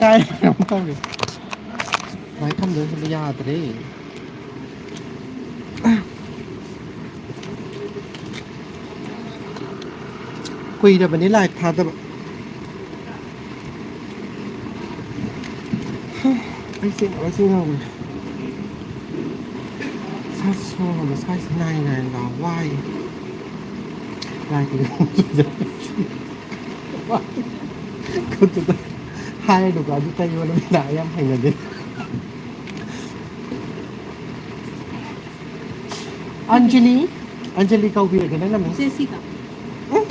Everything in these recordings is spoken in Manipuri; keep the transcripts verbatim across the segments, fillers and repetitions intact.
ꯀꯥꯏ ꯀꯩꯅꯣꯝ ꯇꯧꯔꯦ꯫ ꯃꯥꯏ ꯊꯝꯗꯣꯏꯁꯤꯗꯤ ꯌꯥꯗ꯭ꯔꯦ꯫ ꯀꯨꯏꯔꯕꯅꯤ ꯂꯥꯏꯚ ꯊꯥꯗꯕ꯫ ꯑꯩꯁꯦ ꯉꯥꯎꯁꯨ ꯉꯥꯎꯔꯦ꯫ ꯁꯥ ꯁꯣꯡꯕ ꯁ꯭ꯋꯥꯏꯁꯦ ꯅꯥꯏ ꯅꯥꯏ ꯂꯥꯎ ꯋꯥꯏ꯫ ꯂꯥꯏ ꯈꯨꯔꯨꯝꯕ ꯈꯨꯠꯇꯨꯗ ꯍꯥꯏꯔꯒ ꯑꯗꯨ ꯇꯩꯌꯣꯅ ꯃꯤꯅ ꯌꯥꯝ ꯍꯩꯅꯗꯦ꯫ ꯑꯟꯖꯂꯤ, ꯑꯟꯖꯂꯤ ꯀꯧꯕꯤꯔꯒꯦ ꯅꯪꯅ ꯃꯤꯁ꯫ ꯖꯦꯁꯤꯀꯥ꯫ ꯎꯝ?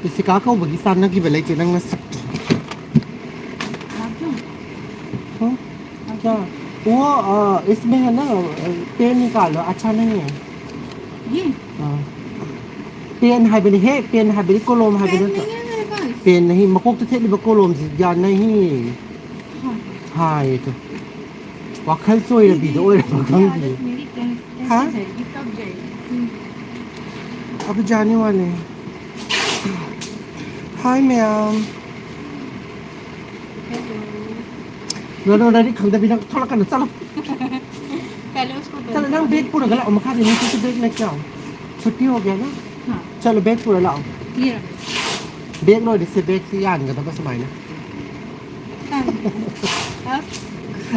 ꯖꯦꯁꯤꯀꯥ ꯀꯧꯕꯒꯤ ꯆꯥꯟꯅꯈꯤꯕ ꯂꯩꯇꯦ ꯅꯪ ꯅꯁꯛꯇꯣ꯫ ꯎꯝ? क्या? वो, अ, इसमें है ना, अ, पेन निकालो, अच्छा नहीं है। ये? हाँ। पेन ꯍꯥꯏꯕꯅꯤ ꯍꯦ, ꯄꯦꯟ ꯍꯥꯏꯕꯅꯤ, ꯀꯣꯂꯣꯝ ꯍꯥꯏꯕ पेन ꯅꯠꯇ꯭ꯔꯣ? नहीं है मेरे पास। पेन नहीं, ꯃꯀꯣꯛꯇ ꯊꯦꯠꯂꯤꯕ ꯀꯣꯂꯣꯝꯁꯤ ꯌꯥ नहीं। हाँ। ꯍꯥꯏꯌꯦ ꯇꯨ꯫ ꯋꯥꯈꯜ ꯆꯣꯏꯔꯕꯤꯗ ꯑꯣꯏꯔꯕ ꯈꯪꯗꯦ꯫ मेरी कैसे हाँ? जाएगी, कब जाएगी? अब जाने वाले हैं। Hi ma'am. हेलो। ꯅꯣ, ꯅꯣ, ꯅꯣ, ꯅꯪꯗꯤ ꯈꯪꯗꯕꯤ ꯅꯪ ꯊꯣꯛꯂꯛꯀꯅꯨ, ꯆꯠꯂꯣ꯫ पहले उसको चलो, ꯅꯪ ꯕꯦꯒ ꯄꯨꯔꯒ ꯂꯥꯛꯑꯣ, ꯃꯈꯥꯗ ꯅꯪ ꯁꯤꯁꯨ ꯕꯦꯒ ꯂꯩꯇ꯭ꯔꯣ? छुट्टी हो गया ना? हाँ। चलो, ꯕꯦꯒ ꯄꯨꯔ ꯂꯥꯛꯑꯣ꯫ ये रहा। ꯕꯦꯒ ꯂꯣꯏꯔꯤꯁꯦ, ꯕꯦꯒꯁꯦ ꯌꯥꯟꯒꯗꯕ ꯁꯨꯃꯥꯏꯅ꯫ अब?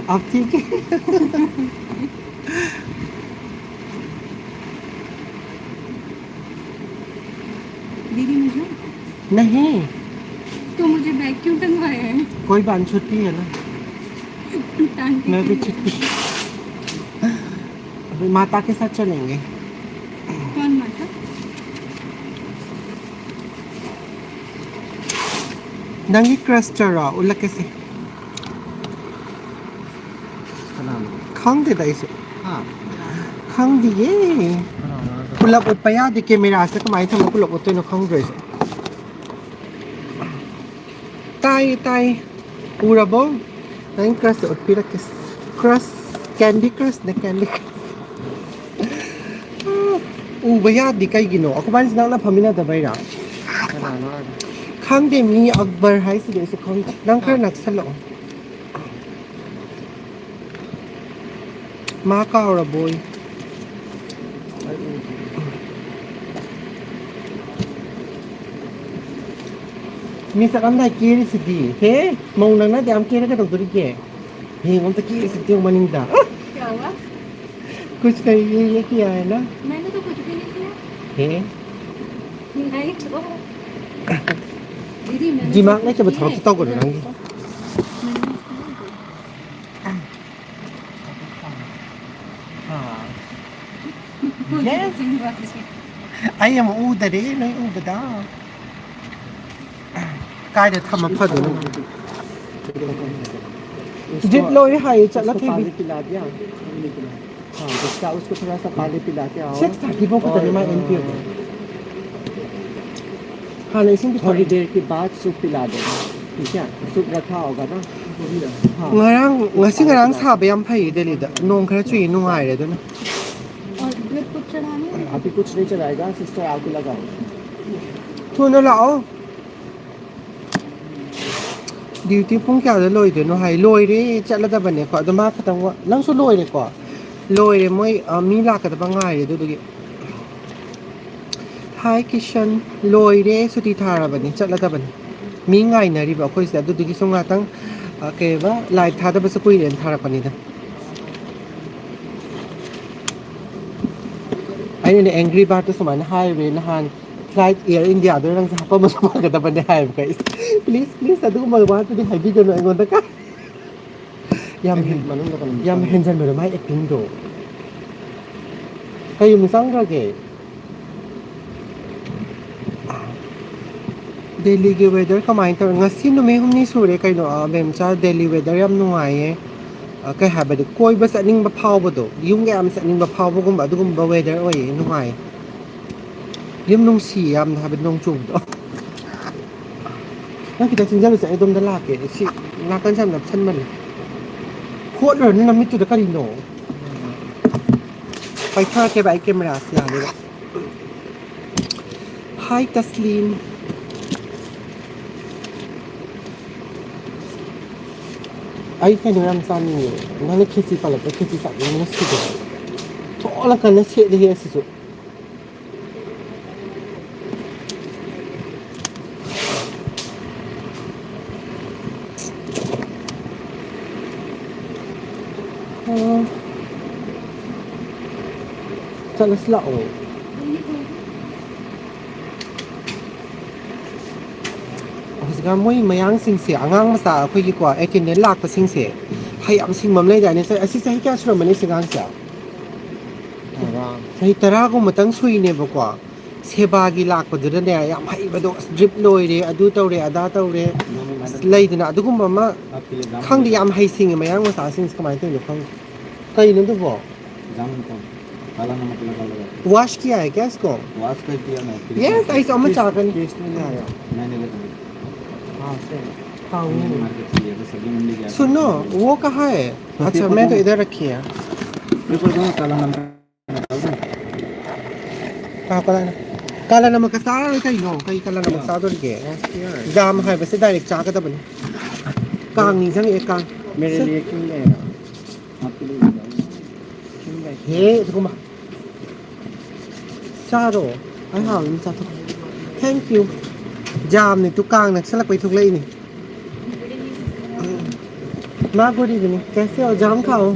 अब ठीक है। दीदी, मुझे नहीं। तो मुझे बैग क्यों टंगवाया है? कोई बात नहीं, छुट्टी है ना। टांग के मैं भी क्यों छुट्टी। अभी माता के साथ चलेंगे। कौन माता? ꯅꯪꯒꯤ ꯀ꯭ꯔꯁꯇꯔꯣ? ꯎꯠꯂꯛꯀꯦꯁꯦ꯫ ꯀꯅꯥꯅꯣ? ꯈꯪꯗꯦꯗ ꯑꯩꯁꯨ꯫ ꯍꯥ? ꯈꯪꯗꯤꯌꯦ꯫ ꯀꯅꯥꯅꯣ ꯍꯥꯏꯁꯦ? ꯄꯨꯂꯞ ꯎꯠꯄ ꯌꯥꯗꯦ, ꯀꯦꯃꯦꯔꯥꯁꯤꯗ ꯀꯃꯥꯏꯅ ꯊꯝꯃ ꯄꯨꯂꯞ ꯎꯠꯇꯣꯏꯅꯣ ꯈꯪꯗ꯭ꯔꯦ ꯑꯩꯁꯨ꯫ ꯇꯥꯏꯌꯦ, ꯇꯥꯏꯌꯦ꯫ ꯎꯔꯕꯣ? ꯅꯪ ꯀ꯭ꯔꯁ ꯎꯠꯄꯤꯔꯛꯀꯦ꯫ ꯀ꯭ꯔꯁ, ꯀꯦꯟꯗꯤ ꯀ꯭ꯔꯁꯅꯦ, ꯀꯦꯟꯗꯤ ꯀ꯭ꯔꯁ꯫ ꯎꯕ ꯌꯥꯗꯦ ꯀꯩꯒꯤꯅꯣ? ꯑꯩꯈꯣꯏꯕꯥꯅꯤꯁꯤ ꯅꯪꯅ ꯐꯝꯃꯤꯟꯅꯗꯕꯩꯔꯥ? ꯀꯅꯥꯅꯣ ꯍꯥꯏꯕ? ꯈꯪꯗꯦ, ꯃꯤ ꯑꯛꯕꯔ ꯍꯥꯏꯁꯤꯗꯤ ꯑꯩꯁꯨ ꯈꯪꯗꯦ꯫ ꯅꯪ ꯈꯔ ꯅꯛꯁꯜꯂꯛꯑꯣ꯫ ꯃꯥ ꯀꯥꯎꯔꯕꯣꯏ꯫ ꯃꯤ ꯆꯠꯂꯝꯗꯥꯏ ꯀꯦꯔꯤꯁꯤꯗꯤ꯫ ꯍꯦ, ꯃꯧ ꯅꯪꯅ ꯑꯗꯨ ꯌꯥꯝ ꯀꯦꯔ ꯀꯩꯗꯧꯗꯣꯔꯤꯒꯦ? ꯌꯦꯡꯉꯣ ꯑꯝꯇ ꯀꯦꯔꯤꯁꯤꯗꯤ ꯌꯦꯡꯉꯣ ꯃꯅꯤꯡꯗ꯫ ꯀꯌꯥ ꯍꯨꯋꯥ? ꯀꯨꯁ ꯅꯍꯤ ꯍꯦ ꯌꯦ ꯀꯌꯥ ꯍꯥꯏ ꯅ? ꯃꯦꯅꯦ ꯇꯣ ꯀꯨꯁ ꯚꯤ ꯅꯍꯤ ꯀꯤꯌꯥ꯫ ꯍꯦ? ꯅꯍꯤ ꯇꯣ꯫ ꯗꯤꯃꯥꯒ ꯂꯩꯇꯕ ꯊꯕꯛꯇꯤ ꯇꯧꯒꯅꯨ ꯅꯪꯒꯤ꯫ Yes. ꯑꯩ ꯑꯃꯨꯛ ꯎꯗꯔꯦ ꯅꯣꯏ ꯎꯕꯗ꯫ ꯀꯥꯏꯗ ꯊꯝꯃ ꯐꯗꯣꯏꯅꯣ? ꯖꯤꯠ ꯂꯣꯏꯔꯦ ꯍꯥꯏꯌꯦ, ꯆꯠꯂ ꯊꯦꯡꯉꯦ꯫ ꯄꯥꯅꯤ ꯄꯤꯂꯥ ꯗꯤꯌꯥ? ꯍꯥ, ꯎꯁꯀꯣ ꯊꯣꯔꯥ ꯁꯥ ꯄꯥꯅꯤ ꯄꯤꯂꯥ ꯀꯦ ꯑꯥꯎ꯫ ꯁꯤꯛꯁ ꯊꯥꯔꯇꯤ ꯐꯥꯎ ꯈꯛꯇꯅꯤ ꯃꯥ ꯑꯦꯟ ꯄꯤ ꯑꯣ꯫ ꯍꯥꯟꯅ ꯏꯁꯤꯡꯗꯤ ꯊꯣꯔꯤ ꯊꯛꯑꯦ꯫ ꯗꯦꯔ ꯀꯦ ꯕꯥꯗ ꯁꯨꯞ ꯄꯤꯂꯥ ꯗꯦ꯫ ꯊꯤꯛ ꯍꯦ? ꯁꯨꯞ ꯔꯈꯥ ꯍꯣꯒꯥ ꯅ꯫ ꯉꯔꯥꯡ, ꯉꯁꯤ ꯉꯔꯥꯡ ꯁꯥꯕ ꯌꯥꯝ ꯐꯩꯌꯦ ꯗꯦꯜꯂꯤꯗ꯫ ꯅꯣꯡ ꯈꯔ ꯆꯨꯏ, ꯅꯨꯡꯉꯥꯏꯔꯦ ꯑꯗꯨꯅ꯫ ꯑꯚꯤ ꯀꯨꯆ ꯅꯍꯤ ꯆꯂꯥꯌꯦꯒꯥ, ꯁꯤꯁꯇꯔ, ꯑꯥꯀꯦ ꯂꯒꯥꯎ꯫ ꯊꯨꯅ ꯂꯥꯛꯑꯣ꯫ ꯗ꯭ꯌꯨꯇꯤ ꯄꯨꯡ ꯀꯌꯥꯗ ꯂꯣꯏꯗꯣꯏꯅꯣ ꯍꯥꯏ? ꯂꯣꯏꯔꯦ, ꯆꯠꯂꯗꯕꯅꯦꯀꯣ꯫ ꯑꯗꯣ ꯃꯥ ꯈꯛꯇꯪ ꯋꯥ-, ꯅꯪꯁꯨ ꯂꯣꯏꯔꯦꯀꯣ? ꯂꯣꯏꯔꯦ, ꯃꯣꯏ, ꯑ, ꯃꯤ ꯂꯥꯛꯀꯗꯕ ꯉꯥꯏꯔꯦ ꯑꯗꯨꯗꯨꯒꯤ꯫ ꯍꯥꯏ ꯀꯤꯁꯟ, ꯂꯣꯏꯔꯦ, ꯁꯨꯇꯤ ꯊꯥꯔꯕꯅꯤ, ꯆꯠꯂꯗꯕꯅꯤ꯫ ꯃꯤ ꯉꯥꯏꯅꯔꯤꯕ ꯑꯩꯈꯣꯏꯁꯦ, ꯑꯗꯨꯗꯨꯒꯤ ꯁꯨꯝ ꯉꯥꯛꯇꯪ, ꯑ, ꯀꯩꯕ, ꯂꯥꯏꯚ ꯊꯥꯗꯕꯁꯨ ꯀꯨꯏꯔꯦꯅ ꯊꯥꯔꯛꯄꯅꯤꯗ꯫ ꯑꯩꯅꯅꯦ ꯑꯦꯡꯒ꯭ꯔꯤ ꯕꯥꯔꯠꯇ ꯁꯨꯃꯥꯏꯅ ꯍꯥꯏꯔꯨꯔꯦ ꯅꯍꯥꯟ, ꯐ꯭ꯂꯥꯏꯠ ꯑꯦꯌꯔ ꯏꯟꯗꯤꯌꯥꯗ ꯑꯣꯏꯅ ꯅꯪꯁꯦ ꯍꯥꯞꯄꯝꯕꯁꯨ ꯐꯒꯗꯕꯅꯦ ꯍꯥꯏꯕꯀꯣ꯫ ꯄ꯭ꯂꯤꯖ, ꯄ꯭ꯂꯤꯖ, ꯑꯗꯨꯒꯨꯝꯕ ꯋꯥꯗꯨꯗꯤ ꯍꯥꯏꯕꯤꯒꯅꯨ ꯑꯩꯉꯣꯟꯗ ꯀꯥꯏ꯫ ꯌꯥꯝ ꯍꯦꯟ-, ꯃꯅꯨꯡꯗ ꯀꯩꯅꯣꯝ ꯌꯥꯝ ꯆꯪꯉꯦ꯫ ꯍꯦꯟꯖꯟꯕꯗꯣ ꯃꯥꯏ ꯑꯦꯛꯇꯤꯡꯗꯣ꯫ ꯀꯩ ꯑꯃꯨꯛ ꯆꯪꯈ꯭ꯔꯒꯦ? ꯗꯦꯜꯂꯤꯒꯤ ꯋꯦꯗꯔ ꯀꯃꯥꯏꯅ ꯇꯧꯔꯤ? ꯉꯁꯤ ꯅꯨꯃꯤꯠ ꯍꯨꯝꯅꯤ ꯁꯨꯔꯦ ꯀꯩꯅꯣ, ꯑ, ꯃꯦꯝꯆꯥ, ꯗꯦꯜꯂꯤ ꯋꯦꯗꯔ ꯌꯥꯝ ꯅꯨꯡꯉꯥꯏꯌꯦ꯫ ꯑ, ꯀꯩ ꯍꯥꯏꯕꯗꯤ ꯀꯣꯏꯕ ꯆꯠꯅꯤꯡꯕ ꯐꯥꯎꯕꯗꯣ, ꯌꯨꯝꯒ ꯌꯥꯝ ꯆꯠꯅꯤꯡꯕ ꯐꯥꯎꯕꯒꯨꯝꯕ ꯑꯗꯨꯒꯨꯝꯕ ꯋꯦꯗꯔ ꯑꯣꯏꯌꯦ, ꯅꯨꯡꯉꯥꯏꯌꯦ꯫ ꯌꯨꯝ ꯅꯨꯡꯁꯤꯌꯦ ꯌꯥꯝꯅ ꯍꯥꯏꯕꯗꯤ ꯅꯣꯡ ꯆꯨꯕꯗꯣ꯫ ꯅꯪ ꯈꯤꯇꯪ ꯆꯪꯁꯤꯜꯂꯨꯁꯦ, ꯑꯩ ꯑꯗꯣꯝꯗ ꯂꯥꯛꯀꯦ꯫ ꯁꯤ ꯅꯥꯀꯟꯁꯦ ꯌꯥꯝ ꯅꯞꯁꯟꯕꯅꯦ꯫ ꯍꯣꯠꯂꯨꯔꯅꯨ ꯅꯃꯤꯠꯇꯨꯗ ꯀꯔꯤꯅꯣ? ꯄꯥꯏꯊꯔꯛꯀꯦꯕ ꯑꯩ ꯀꯦꯃꯦꯔꯥꯁꯦ ꯌꯥꯅꯤꯕ꯫ ꯍꯥꯏ ꯇꯁꯂꯤꯝ꯫ ꯑꯩ ꯀꯩꯅꯣ ꯌꯥꯝ ꯆꯥꯅꯤꯡꯉꯦ꯫ ꯅꯪꯅ ꯈꯦꯆꯤ ꯄꯜꯂꯛꯄ, ꯈꯦꯆꯤ ꯆꯥꯅꯤꯡꯕꯅ ꯁꯤꯗꯣꯔꯦ꯫ ꯊꯣꯛꯂꯀꯥꯟꯗ ꯁꯦꯠꯂꯤꯍꯦ ꯑꯁꯤꯁꯨ꯫ ꯑꯣ꯫ ꯆꯠꯂꯁꯤ ꯂꯥꯛꯑꯣ꯫ ꯍꯧꯖꯤꯛꯀꯥꯟ ꯃꯣꯏ ꯃꯌꯥꯡꯁꯤꯡꯁꯦ, ꯑꯉꯥꯡ ꯃꯆꯥ ꯑꯩꯈꯣꯏꯒꯤꯀꯣ, ꯑꯦꯇꯦꯟꯗꯦꯟ ꯂꯥꯛꯄꯁꯤꯡꯁꯦ, ꯍꯩ ꯌꯥꯝ ꯁꯤꯡꯕ ꯑꯃ ꯂꯩꯗꯥꯏꯅꯦ? ꯆ-, ꯑꯁꯤ ꯆꯍꯤ ꯀꯌꯥ ꯁꯨꯔꯝꯃꯅꯤ ꯑꯁꯤ ꯑꯉꯥꯡꯁꯦ? ꯇꯔꯥ꯫ ꯆꯍꯤ ꯇꯔꯥꯒꯨꯝꯕꯇꯪ ꯁꯨꯏꯅꯦꯕꯀꯣ꯫ ꯁꯦꯕꯥꯒꯤ ꯂꯥꯛꯄꯗꯨꯗꯅꯦ, ꯌꯥꯝ ꯍꯩꯕꯗꯣ, ꯑꯁ, ꯗ꯭ꯔꯤꯞ ꯂꯣꯏꯔꯦ, ꯑꯗꯨ ꯇꯧꯔꯦ, ꯑꯗꯥ ꯇꯧꯔꯦ, ꯑꯁ, ꯂꯩꯗꯅ, ꯑꯗꯨꯒꯨꯝꯕ ꯑꯃ ꯈꯪꯗꯦ, ꯌꯥꯝ ꯍꯩ ꯁꯤꯡꯉꯦ ꯃꯌꯥꯡ ꯃꯆꯥꯁꯤꯡꯁꯦ꯫ ꯀꯃꯥꯏꯅ ꯇꯧꯔꯤꯅꯣ ꯈꯪꯗꯦ꯫ ꯀꯩꯅꯣ ꯑꯗꯨꯕꯣ? काला नमक लगा लो। वॉश किया है क्या इसको? वॉश कर दिया मैं, फ्रिज में। यस, ऐसे हम चाहते हैं। केस में नहीं आया। मैंने लगा दिया। हाँ, सही। हाँ, मैंने वो। मार्केट से लिया था, सब्जी मंडी गया था। सुनो, वो कहाँ है? तो अच्छा, पेपर मैं तो दो ना। इधर रखी है। पेपर दो ना, काला नमक निकाल दो। हाँ, काला नमक। काला नमक का सारा नहीं खाई लो, कहीं काला नमक हाँ। सारा तो नहीं है। वॉश किया है। जाम है, वैसे डायरेक्ट चाह का तो बने। कांग नहीं संग एक कांग। मेरे लिए क्यों ले आया? आपके लिए ले आया। क्यों ले आया? हे, देखो माँ। ꯆꯥꯔꯣ꯫ ꯑꯩ ꯍꯥꯎꯅꯤ, ꯆꯥꯊꯣꯛ꯫ Thank you꯫ ꯖꯥꯝꯅꯤ ꯇꯨ, ꯀꯥꯡ ꯅꯛꯁꯜꯂꯛꯄꯩ ꯊꯣꯛꯂꯛꯏꯅꯤ꯫ ꯃꯥ ꯒꯨꯗ ꯏꯚꯤꯅꯤꯡ꯫ कैसे हो? जाम खाओ।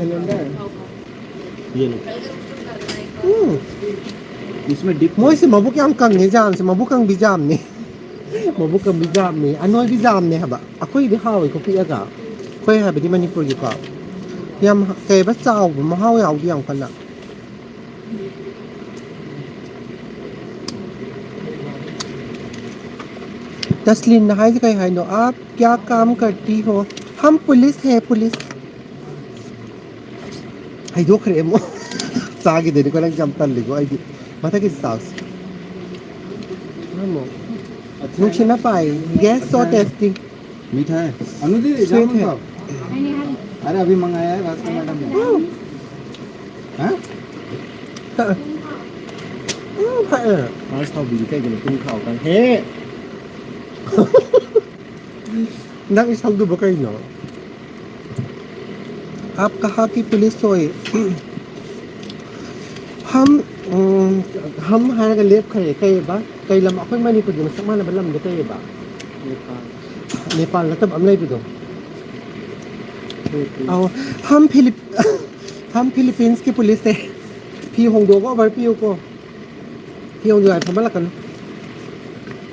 ये लो। ꯎꯝ꯫ इसमें डिप ꯃꯣꯏꯁꯦ ꯃꯕꯨꯛ ꯌꯥꯝ ꯀꯪꯉꯦ, ꯖꯥꯝꯁꯦ ꯃꯕꯨꯛ ꯀꯪꯕꯤ ꯖꯥꯝꯅꯤ꯫ ꯃꯕꯨꯛ ꯀꯪꯕꯤ ꯖꯥꯝꯅꯤ, ꯑꯅꯣꯏꯕꯤ ꯖꯥꯝꯅꯦ ꯍꯥꯏꯕ꯫ ꯑꯩꯈꯣꯏꯒꯤꯗꯤ ꯍꯥꯎꯋꯦꯀꯣ ꯄꯤꯛꯑꯒ, ꯑꯩꯈꯣꯏ ꯍꯥꯏꯕꯗꯤ ꯃꯅꯤꯄꯨꯔꯒꯤꯀꯣ꯫ ꯌꯥꯝ ꯀꯩꯕ ꯆꯥꯎꯕ ꯃꯍꯥꯎ ꯌꯥꯎꯗꯦ ꯌꯥꯝ ꯀꯟꯅ꯫ ꯇꯁꯂꯤꯟꯅ ꯍꯥꯏꯁꯦ ꯀꯩ ꯍꯥꯏꯅꯣ? आप क्या काम करती हो? हम पुलिस है, पुलिस꯫ ꯍꯩꯗꯣꯛꯈ꯭ꯔꯦ ꯑꯃꯨꯛ꯫ ꯆꯥꯈꯤꯗꯣꯏꯅꯤꯀꯣ, ꯅꯪ ꯌꯥꯝ ꯇꯜꯂꯤꯀꯣ꯫ ꯑꯩꯗꯤ ꯃꯊꯛꯀꯤꯁꯤ ꯆꯥꯎꯁꯤ꯫ ꯑꯃꯨꯛ꯫ ꯅꯨꯡꯁꯤꯠꯅ ꯄꯥꯏ꯫ Yes, so tasty꯫ मीठा है। अनुदी, स्वीट जामुन है। खाओ। अरे, अभी मंगाया है भास्कर मैडम ने। हाँ? ꯎꯝ, ꯐꯔꯦ꯫ ꯃꯥ ꯁꯥꯎꯕꯤꯔꯤ ꯀꯩꯒꯤꯅꯣ? ꯇꯨꯝ ꯈꯥꯎ ꯀꯥꯟ-, ꯍꯦ! ꯅꯪ ꯏꯁꯧꯗꯨꯕ ꯀꯩꯅꯣ? आप कहाँ की पुलिस हो? हम, ꯎꯝ, हम ꯍꯥꯏꯔꯒ ꯂꯦꯞꯈ꯭ꯔꯦ꯫ ꯀꯩꯑꯕ? ꯀꯩ ꯂꯝ? ꯑꯩꯈꯣꯏ ꯃꯅꯤꯄꯨꯔꯒꯤ ꯃꯁꯛ ꯃꯥꯟꯅꯕ ꯂꯝꯗꯣ ꯀꯩꯑꯕ? नेपाल ꯅꯠꯇꯕ ꯑꯃ ꯂꯩꯕꯗꯣ꯫ ꯑꯧ, हम फिलिप-, हम फिलीपींस की पुलिस है। ꯐꯤ ꯍꯣꯡꯗꯣꯛꯑꯒ ꯑꯣꯔꯗꯔ ꯄꯤꯌꯨꯀꯣ꯫ ꯐꯤ ꯍꯣꯡꯗꯣꯛꯑꯒ ꯐꯝꯍꯜꯂꯛꯀꯅꯨ꯫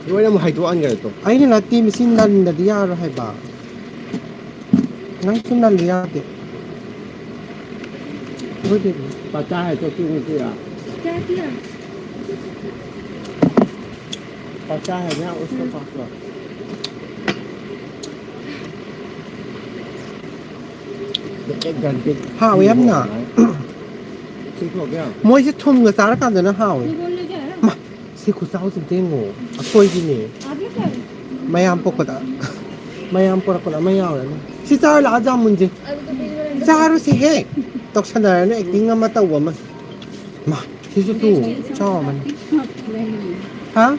ꯂꯣꯏꯅ ꯑꯃꯨꯛ ꯍꯥꯏꯗꯣꯛꯍꯟꯈ꯭ꯔꯦ ꯇꯣ꯫ ꯑꯩꯅ ꯅꯠꯇꯦ, ꯃꯁꯤ ꯅꯟꯗꯗꯤ ꯌꯥꯔꯣꯏ ꯍꯥꯏꯕ꯫ ꯅꯪꯁꯨ ꯅꯟꯗ ꯌꯥꯗꯦ꯫ ꯄꯇꯥ ꯍꯥꯏ ꯇꯣ ꯀ꯭ꯌꯨ ꯅꯠꯇꯦ ꯌꯥ? क्या किया? पता है ना उसको हम्म। पास। एक घंटे हाँ, वही हम ना। ठीक हो गया? ꯃꯣꯏꯁꯦ ꯊꯨꯝꯒ ꯆꯥꯔꯀꯥꯟꯗꯅ ꯍꯥꯎꯋꯦ꯫ ꯃꯥ, ꯁꯤ ꯈꯨꯆꯥꯎꯁꯦ ꯌꯦꯡꯉꯣ꯫ ꯑꯁꯣꯏꯕꯤꯅꯦ꯫ ꯃꯌꯥꯝ ꯄꯣꯛꯄꯗ, ꯃꯌꯥꯝ ꯄꯣꯔꯛꯄꯗ ꯑꯃ ꯌꯥꯎꯔꯦ꯫ ꯁꯤ ꯆꯥꯔ ꯂꯥꯛꯑꯣ, ꯖꯥꯃꯨꯟꯁꯦ꯫ ꯆꯥꯔꯨꯁꯦ ꯍꯦ꯫ ꯇꯧꯁꯟꯅꯔꯅꯨ, ꯑꯦꯛꯇꯤꯡ ꯑꯃ ꯇꯧꯕ ꯑꯃ꯫ ꯃꯥ, ꯁꯤꯁꯨ ꯇꯨ, ꯆꯥꯎ ꯑꯃꯅꯤ꯫ ꯍꯥ?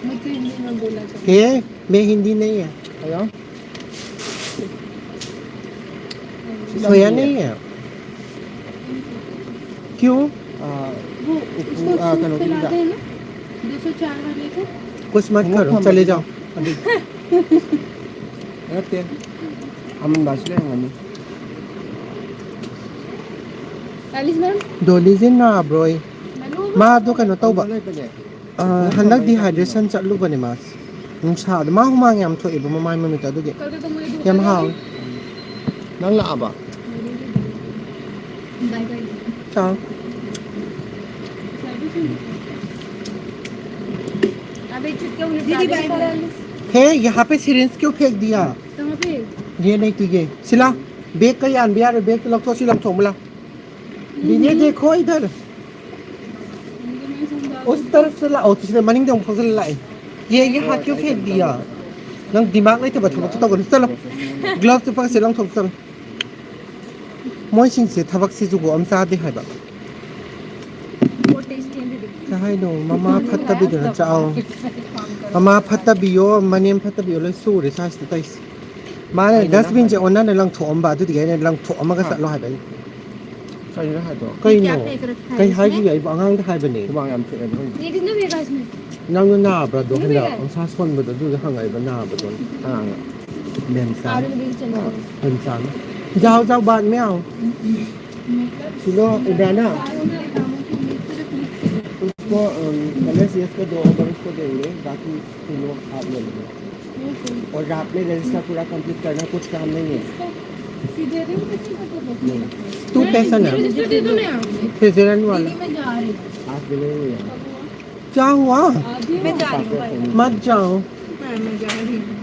मुझे हिंदी में बोला करो। हे, मैं हिंदी नहीं है। हेलो? सोया नहीं है। क्यों? आ, वो, उसको आ, सूप करो, पिलाते हैं ना, दो सौ चार वाले को। कुछ मत करो, चले जाओ। अभी। रखते हैं। हम बस ले लेंगे। Talisman? ꯗꯣꯂꯤꯁꯦ ꯅꯥꯕ꯭ꯔꯣꯏ? ꯃꯥꯗꯣ ꯀꯩꯅꯣ ꯇꯧꯕ꯫ ꯑ, ꯍꯟꯗꯛ dehydration ꯆꯠꯂꯨꯕꯅꯦ ꯃꯥꯁꯦ꯫ ꯅꯨꯡꯁꯥꯗ꯫ ꯃꯥ ꯍꯨꯃꯥꯡ ꯌꯥꯝ ꯊꯣꯛꯑꯦꯕ ꯃꯃꯥꯏ ꯃꯃꯤꯠꯇ ꯑꯗꯨꯒꯤ꯫ ꯌꯥꯝ ꯍꯥꯎꯋꯦ꯫ ꯅꯪ ꯂꯥꯛꯑꯕ? ꯆꯥꯎ꯫ अबे चुटके उन्हें दीदी, bye bye। हे, यहाँ पे syringe क्यों फेंक दिया? कहाँ पे? ये नहीं तो ये। सिला, bag का यान भी आ रहा है, bag तो लग तो सिला थोमला। ये देखो इधर। उस तरफ से ला, ओ, तुझे मनिंग दे, हमको से लाई। ये यहाँ क्यों फेंक दिया? ꯅꯪ ꯗꯤꯃꯥꯒ ꯂꯩꯇꯕ ꯊꯕꯛꯇꯣ ꯇꯧꯒꯅꯨ꯫ ꯆꯠꯂꯣ꯫ Gloves ꯎꯞꯄꯒ ꯁꯤ ꯂꯪꯊꯣꯛ ꯆꯠꯂꯣ꯫ ꯃꯣꯏꯁꯤꯡꯁꯦ ꯊꯕꯛꯁꯤ ꯖꯨꯒꯣꯠ ꯑꯃ ꯆꯥꯗꯦ ꯍꯥꯏꯕ꯫ ꯀꯩ ꯍꯥꯏꯅꯣ? ꯃꯃꯥ ꯐꯠꯇꯕꯤꯗꯨꯅ ꯆꯥꯎ꯫ ꯃꯃꯥ ꯐꯠꯇꯕꯤꯌꯣ, ꯃꯅꯦꯝ ꯐꯠꯇꯕꯤꯌꯣ, ꯂꯣꯏ ꯁꯨꯔꯦ ꯁ꯭ꯋꯥꯏꯁꯤꯗ ꯇꯧꯔꯤꯁꯦ꯫ ꯃꯥꯅ ꯗꯁꯕꯤꯟꯁꯦ ꯑꯣꯟꯅꯅ ꯂꯪꯊꯣꯛꯑꯝꯕ, ꯑꯗꯨꯗꯨꯒꯤ ꯑꯩꯅ ꯂꯪꯊꯣꯛꯑꯝꯃꯒ ꯆꯠꯂꯣ ꯍꯥꯏꯕ ꯑꯩꯅ꯫ ꯀꯩꯅꯣ ꯍꯥꯏꯗꯣ? ꯀꯩꯅꯣ? ꯀꯩ ꯍꯥꯏꯈꯤꯒꯦ? ꯑꯩꯕꯨ ꯑꯉꯥꯡꯗ ꯍꯥꯏꯕꯅꯦ꯫ ꯍꯨꯃꯥꯡ ꯌꯥꯝ ꯊꯣꯛꯑꯦꯕ ꯍꯧꯖꯤꯛ꯫ ꯅꯪꯅ ꯅꯥꯕ꯭ꯔꯥꯗꯣ ꯍꯟꯗꯛ ꯃꯁꯥ ꯁꯣꯟꯕꯗꯣ ꯑꯗꯨꯗ ꯍꯪꯉꯛꯏꯕ ꯅꯥꯕꯗꯣ꯫ ꯀꯅꯥꯅꯣ? ꯃꯦꯝꯆꯥꯅ꯫ ꯃꯦꯝꯆꯥꯅ꯫ जाओ, जाओ, बाद में आओ। सुनो, इब्राना, उसको, अम, एमएससीएस का दो ओवर उसको देंगे, बाकी तीनों आप ले लेंगे। और रात में रजिस्टर पूरा कंप्लीट करना, कुछ काम नहीं है। नहीं। तू कैसा ना? फिजिरन वाला। आप मिलेंगे यहाँ। क्या हुआ? मैं जा रही हूँ, बाय। मत जाओ। हाँ, मैं जा रही हूँ।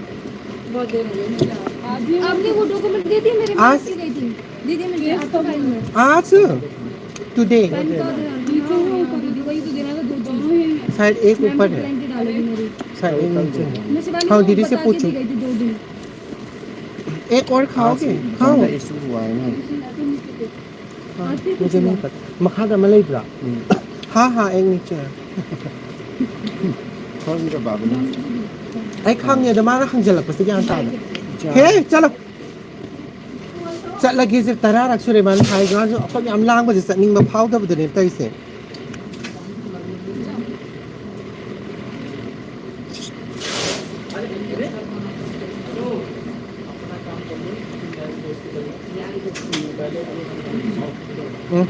बहुत देर हो गई, मैं जा रही हूँ। आपने वो डॉक्यूमेंट दे दिए मेरे? आज? मैं गई थी। दीदी, मैं आपको फाइल में। आज? टुडे? पैन कार्ड है। हाँ, हाँ, दीदी, वही तो देना था, दो चीज़। शायद एक ऊपर है। शायद एक नीचे है। हाँ, दीदी से पूछो। एक और खाओगे? खाओ। ज़्यादा इशू हुआ है ना। हाँ, मुझे नहीं पता। ꯃꯈꯥꯗ ꯑꯃ ꯂꯩꯕ꯭ꯔꯥ? ꯎꯝ꯫ हाँ, हाँ, एक नीचे है। ꯈꯪꯗ꯭ꯔꯕ ꯑꯗꯨꯅ? ꯑꯩ ꯈꯪꯉꯦ, ꯑꯗꯣ ꯃꯥꯅ ꯍꯪꯖꯜꯂꯛꯄꯁꯦ ꯒ꯭ꯌꯥꯟ ꯇꯥꯗꯦ꯫ ꯍꯦ, ꯆꯠꯂꯣ꯫ ꯆꯠꯂꯒꯦꯁꯦ ꯇꯔꯥꯔꯛ ꯁꯨꯔꯦ ꯃꯥꯅ ꯍꯥꯏ꯫ ꯃꯥꯁꯨ ꯑꯩꯈꯣꯏ ꯃꯌꯥꯝ ꯂꯥꯡꯕꯁꯦ ꯆꯠꯅꯤꯡꯕ ꯐꯥꯎꯗꯕꯗꯨꯅꯦ ꯇꯧꯔꯤꯁꯦ꯫ ꯎꯝ꯫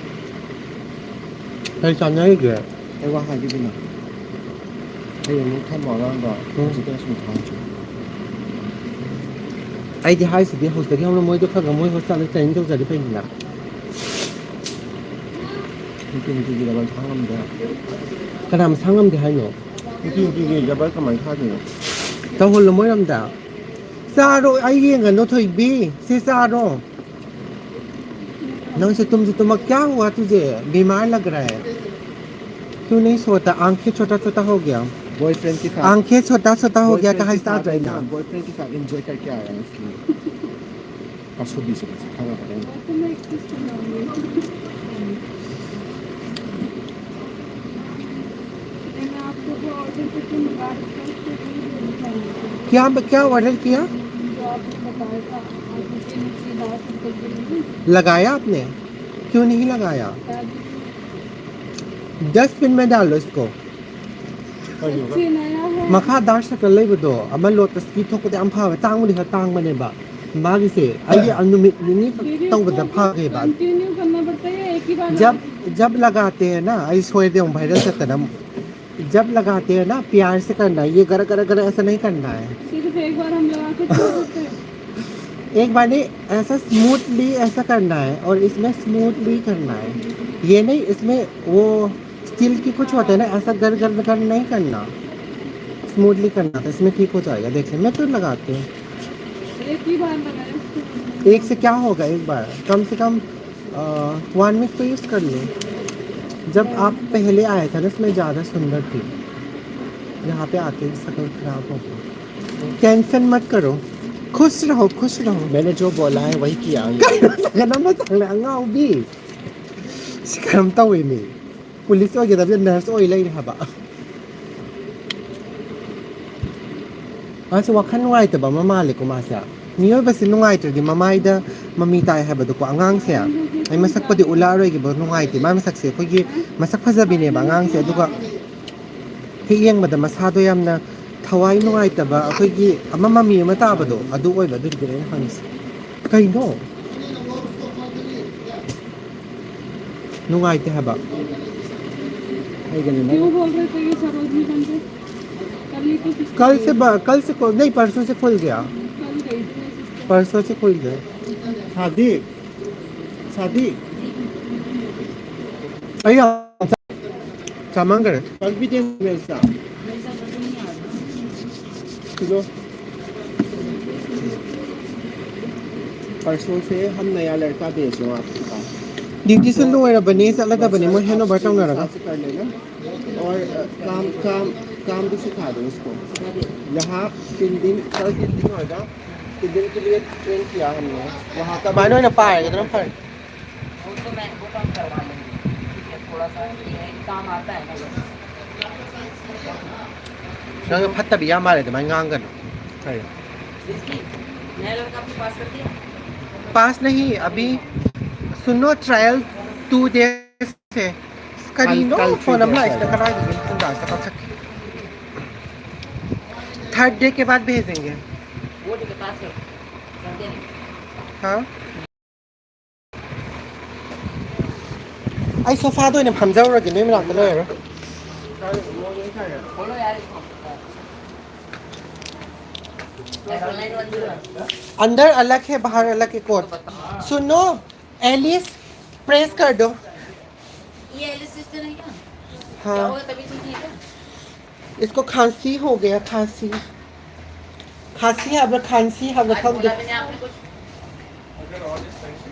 ꯀꯩ ꯆꯥꯟꯅꯔꯤꯒꯦ? ꯑꯩ ꯋꯥ ꯍꯥꯏꯒꯦ ꯀꯩꯅꯣ꯫ ꯑꯩ ꯑꯃꯨꯛ ꯊꯝꯃꯣ ꯑꯉꯥꯡꯗꯣ꯫ ꯎꯝ꯫ ꯍꯧꯖꯤꯛꯇ ꯁꯨꯝ ꯊꯥꯔꯛꯀꯦ꯫ ꯑꯩꯗꯤ ꯍꯥꯏꯁꯤꯗꯤ ꯍꯧꯖꯤꯛꯇꯒꯤ ꯍꯧꯅ ꯃꯣꯏꯗꯣ ꯈꯔ ꯈꯔ ꯃꯣꯏ ꯍꯣꯁꯄꯤꯇꯥꯜꯗ ꯇ꯭ꯔꯦꯅꯤꯡ ꯇꯧꯖꯔꯗꯤ ꯐꯩꯗꯅ꯫ ꯅꯨꯡꯇꯤ ꯅꯨꯡꯇꯤꯒꯤ ꯗꯕꯜ ꯊꯥ ꯉꯝꯗꯦ꯫ ꯀꯅꯥ ꯃꯁꯥ ꯉꯝꯗꯦ ꯍꯥꯏꯅꯣ? ꯅꯨꯡꯇꯤ ꯅꯨꯡꯇꯤꯒꯤ ꯗꯕꯜ ꯀꯃꯥꯏꯅ ꯊꯥꯗꯣꯏꯅꯣ? ꯇꯧꯍꯜꯂꯣ ꯃꯣꯏꯔꯣꯝꯗ꯫ ꯆꯥꯔꯣ, ꯑꯩ ꯌꯦꯡꯒꯅꯣ ꯊꯣꯏꯕꯤ꯫ ꯁꯤ ꯆꯥꯔꯣ꯫ ढंग से तुम से तुम क्या हुआ तुझे? बीमार लग रहा है। क्यों नहीं सोता? आंखें छोटा छोटा हो गया। बॉयफ्रेंड के साथ। आंखें छोटा छोटा हो गया, कहाँ से आ जाएगा? बॉयफ्रेंड के साथ एंजॉय करके आया है इसलिए। क्या, क्या ऑर्डर किया? लगाया आपने? क्यों नहीं लगाया? डस्टबिन में डालो इसको। ꯃꯈꯥ ꯗꯥꯔꯛ ꯁꯔꯀꯜ ꯂꯩꯕꯗꯣ ꯑꯃ ꯂꯣꯇꯁꯀꯤ ꯊꯣꯛꯄꯗ ꯌꯥꯝ ꯐꯕ, ꯇꯥꯡꯕꯗꯤ ꯈꯔ ꯇꯥꯡꯕꯅꯦꯕ꯫ ꯃꯥꯒꯤꯁꯦ ꯑꯩꯒꯤ ꯅꯨꯃꯤꯠ ꯅꯤꯅꯤ ꯈꯛ ꯇꯧꯕꯗ ꯐꯈ꯭ꯔꯦꯕ꯫ जब जब लगाते हैं ना, ꯑꯩ ꯁꯣꯏꯔꯗꯤ ꯑꯃꯨꯛ ꯚꯥꯏꯔꯦꯜ ꯆꯠꯇꯅ ꯑꯃꯨꯛ। जब लगाते हैं ना, प्यार से करना है, ये गरा गरा गरा ऐसा नहीं करना है। सिर्फ एक बार हम लगा के छोड़ देते हैं। एक बार नहीं, ऐसा स्मूथली ऐसा करना है और इसमें स्मूथली करना है। ये नहीं, इसमें वो स्टील की कुछ होते हैं ना, ऐसा गर गर गर नहीं करना, स्मूथली करना था, इसमें ठीक हो जाएगा। देखिए, मैं तो लगाती हूँ। एक ही बार लगाया उसको। एक से क्या होगा, एक बार कम से कम वन वीक तो यूज़ कर लो। जब आप पहले आया था ना, इसमें ज़्यादा सुंदर थी, यहाँ पे आके शक्ल खराब हो गई। टेंशन मत करो, खुश रहो, खुश रहो। मैंने जो बोला है वही किया। ꯀꯩꯅꯣ ꯁꯥꯒꯠ ꯑꯃ ꯁꯥꯒꯠꯂꯦ ꯑꯉꯥꯎꯕꯤ꯫ ꯁꯤ ꯀꯩꯅꯣꯝ ꯇꯧꯋꯦꯃꯤ꯫ ꯄꯨꯂꯤꯁ ꯑꯣꯏꯒꯗꯕꯁꯦ ꯅꯔꯁ ꯑꯣꯏ ꯂꯩꯔꯦ ꯍꯥꯏꯕ꯫ ꯃꯥꯁꯦ ꯋꯥꯈꯜ ꯅꯨꯡꯉꯥꯏꯇꯕ ꯑꯃ ꯃꯥꯜꯂꯦꯀꯣ ꯃꯥꯁꯦ꯫ ꯃꯤꯑꯣꯏꯕꯁꯦ ꯅꯨꯡꯉꯥꯏꯇ꯭ꯔꯗꯤ ꯃꯃꯥꯏꯗ ꯃꯃꯤ ꯇꯥꯏ ꯍꯥꯏꯕꯗꯣꯀꯣ ꯑꯉꯥꯡꯁꯦ꯫ ꯑꯩ ꯃꯁꯛꯄꯨꯗꯤ ꯎꯠꯂꯛꯑꯔꯣꯏꯒꯦꯕ, ꯅꯨꯡꯉꯥꯏꯇꯦ꯫ ꯃꯥ ꯃꯁꯛꯁꯦ ꯑꯩꯈꯣꯏꯒꯤ ꯃꯁꯛ ꯐꯖꯕꯤꯅꯦꯕ ꯑꯉꯥꯡꯁꯦ, ꯑꯗꯨꯒ ꯍꯦꯛ ꯌꯦꯡꯕꯗ ꯃꯁꯥꯗꯣ ꯌꯥꯝꯅ ꯊꯋꯥꯏ ꯅꯨꯡꯉꯥꯏꯇꯕ, ꯑꯩꯈꯣꯏꯒꯤ ꯑꯃ ꯃꯃꯤ ꯑꯃ ꯇꯥꯕꯗꯣ ꯑꯗꯨ ꯑꯣꯏꯕ, ꯑꯗꯨꯒꯤꯗꯨꯅꯦ ꯑꯩꯅ ꯍꯪꯉꯤꯁꯦ꯫ ꯀꯩꯅꯣ? ꯅꯨꯡꯉꯥꯏꯇꯦ ꯍꯥꯏꯕ꯫ ꯀꯩꯒꯤꯅꯣ? क्यों बोल रहे थे ये सरोजनी बन के? कल ही तो सिस्टर कल से ब-, कल से को-, नहीं, परसों से खुल गया। कल गई थी मैं सिस्टर। परसों से खुल गया। शादी, शादी। अरे, चामान करे। कल भी दे मेरे साथ। चलो। परसों से हम नया लड़का भेज रहे हैं आपके पास। ड्यूटी से लो, मेरा बनी, चला था बनी, मुझे नो बटन ना रखा। कर लेना। और, अ, काम, काम, काम भी सिखा दो उसको। यहाँ तीन दिन, कल तीन दिन होगा, तीन दिन के लिए ट्रेन किया हमने। वहाँ का मानो ना पाएगा, इतना फर्क। वो तो मैं, वो तो हम करवा लेंगे। ठीक है, थोड़ा सा ये है, काम आता है ना बस। ꯅꯪ ꯐꯠꯇꯕꯤ ꯌꯥꯝ ꯃꯥꯜꯂꯦ, ꯑꯗꯨꯃꯥꯏꯅ ꯉꯥꯡꯒꯅꯨ꯫ ꯀꯔꯤ? पास नहीं, अभी सुनो, ट्रायल टू डेज है। करीनो, कल फोन हम लाइफ का करा दीजिए, हम जा सकते। थर्ड डे के बाद भेजेंगे। हाँ। ꯑꯩ ꯁꯣꯐꯥꯗ ꯑꯣꯏꯅ ꯐꯝꯖꯧꯔꯒꯦ, ꯅꯣꯏ ꯃꯅꯥꯛꯇ ꯂꯩꯔꯔꯣꯏ꯫ अंदर अलग है, बाहर अलग है कोट। सुनो, एलिस, प्रेस कर दो। ये एलिस सिस्टर है क्या? हाँ। क्या हुआ, तबीयत ठीक नहीं है क्या? इसको खांसी हो गया, खांसी। खांसी है, अब खांसी है, अब आज बोला मैंने आपने कुछ।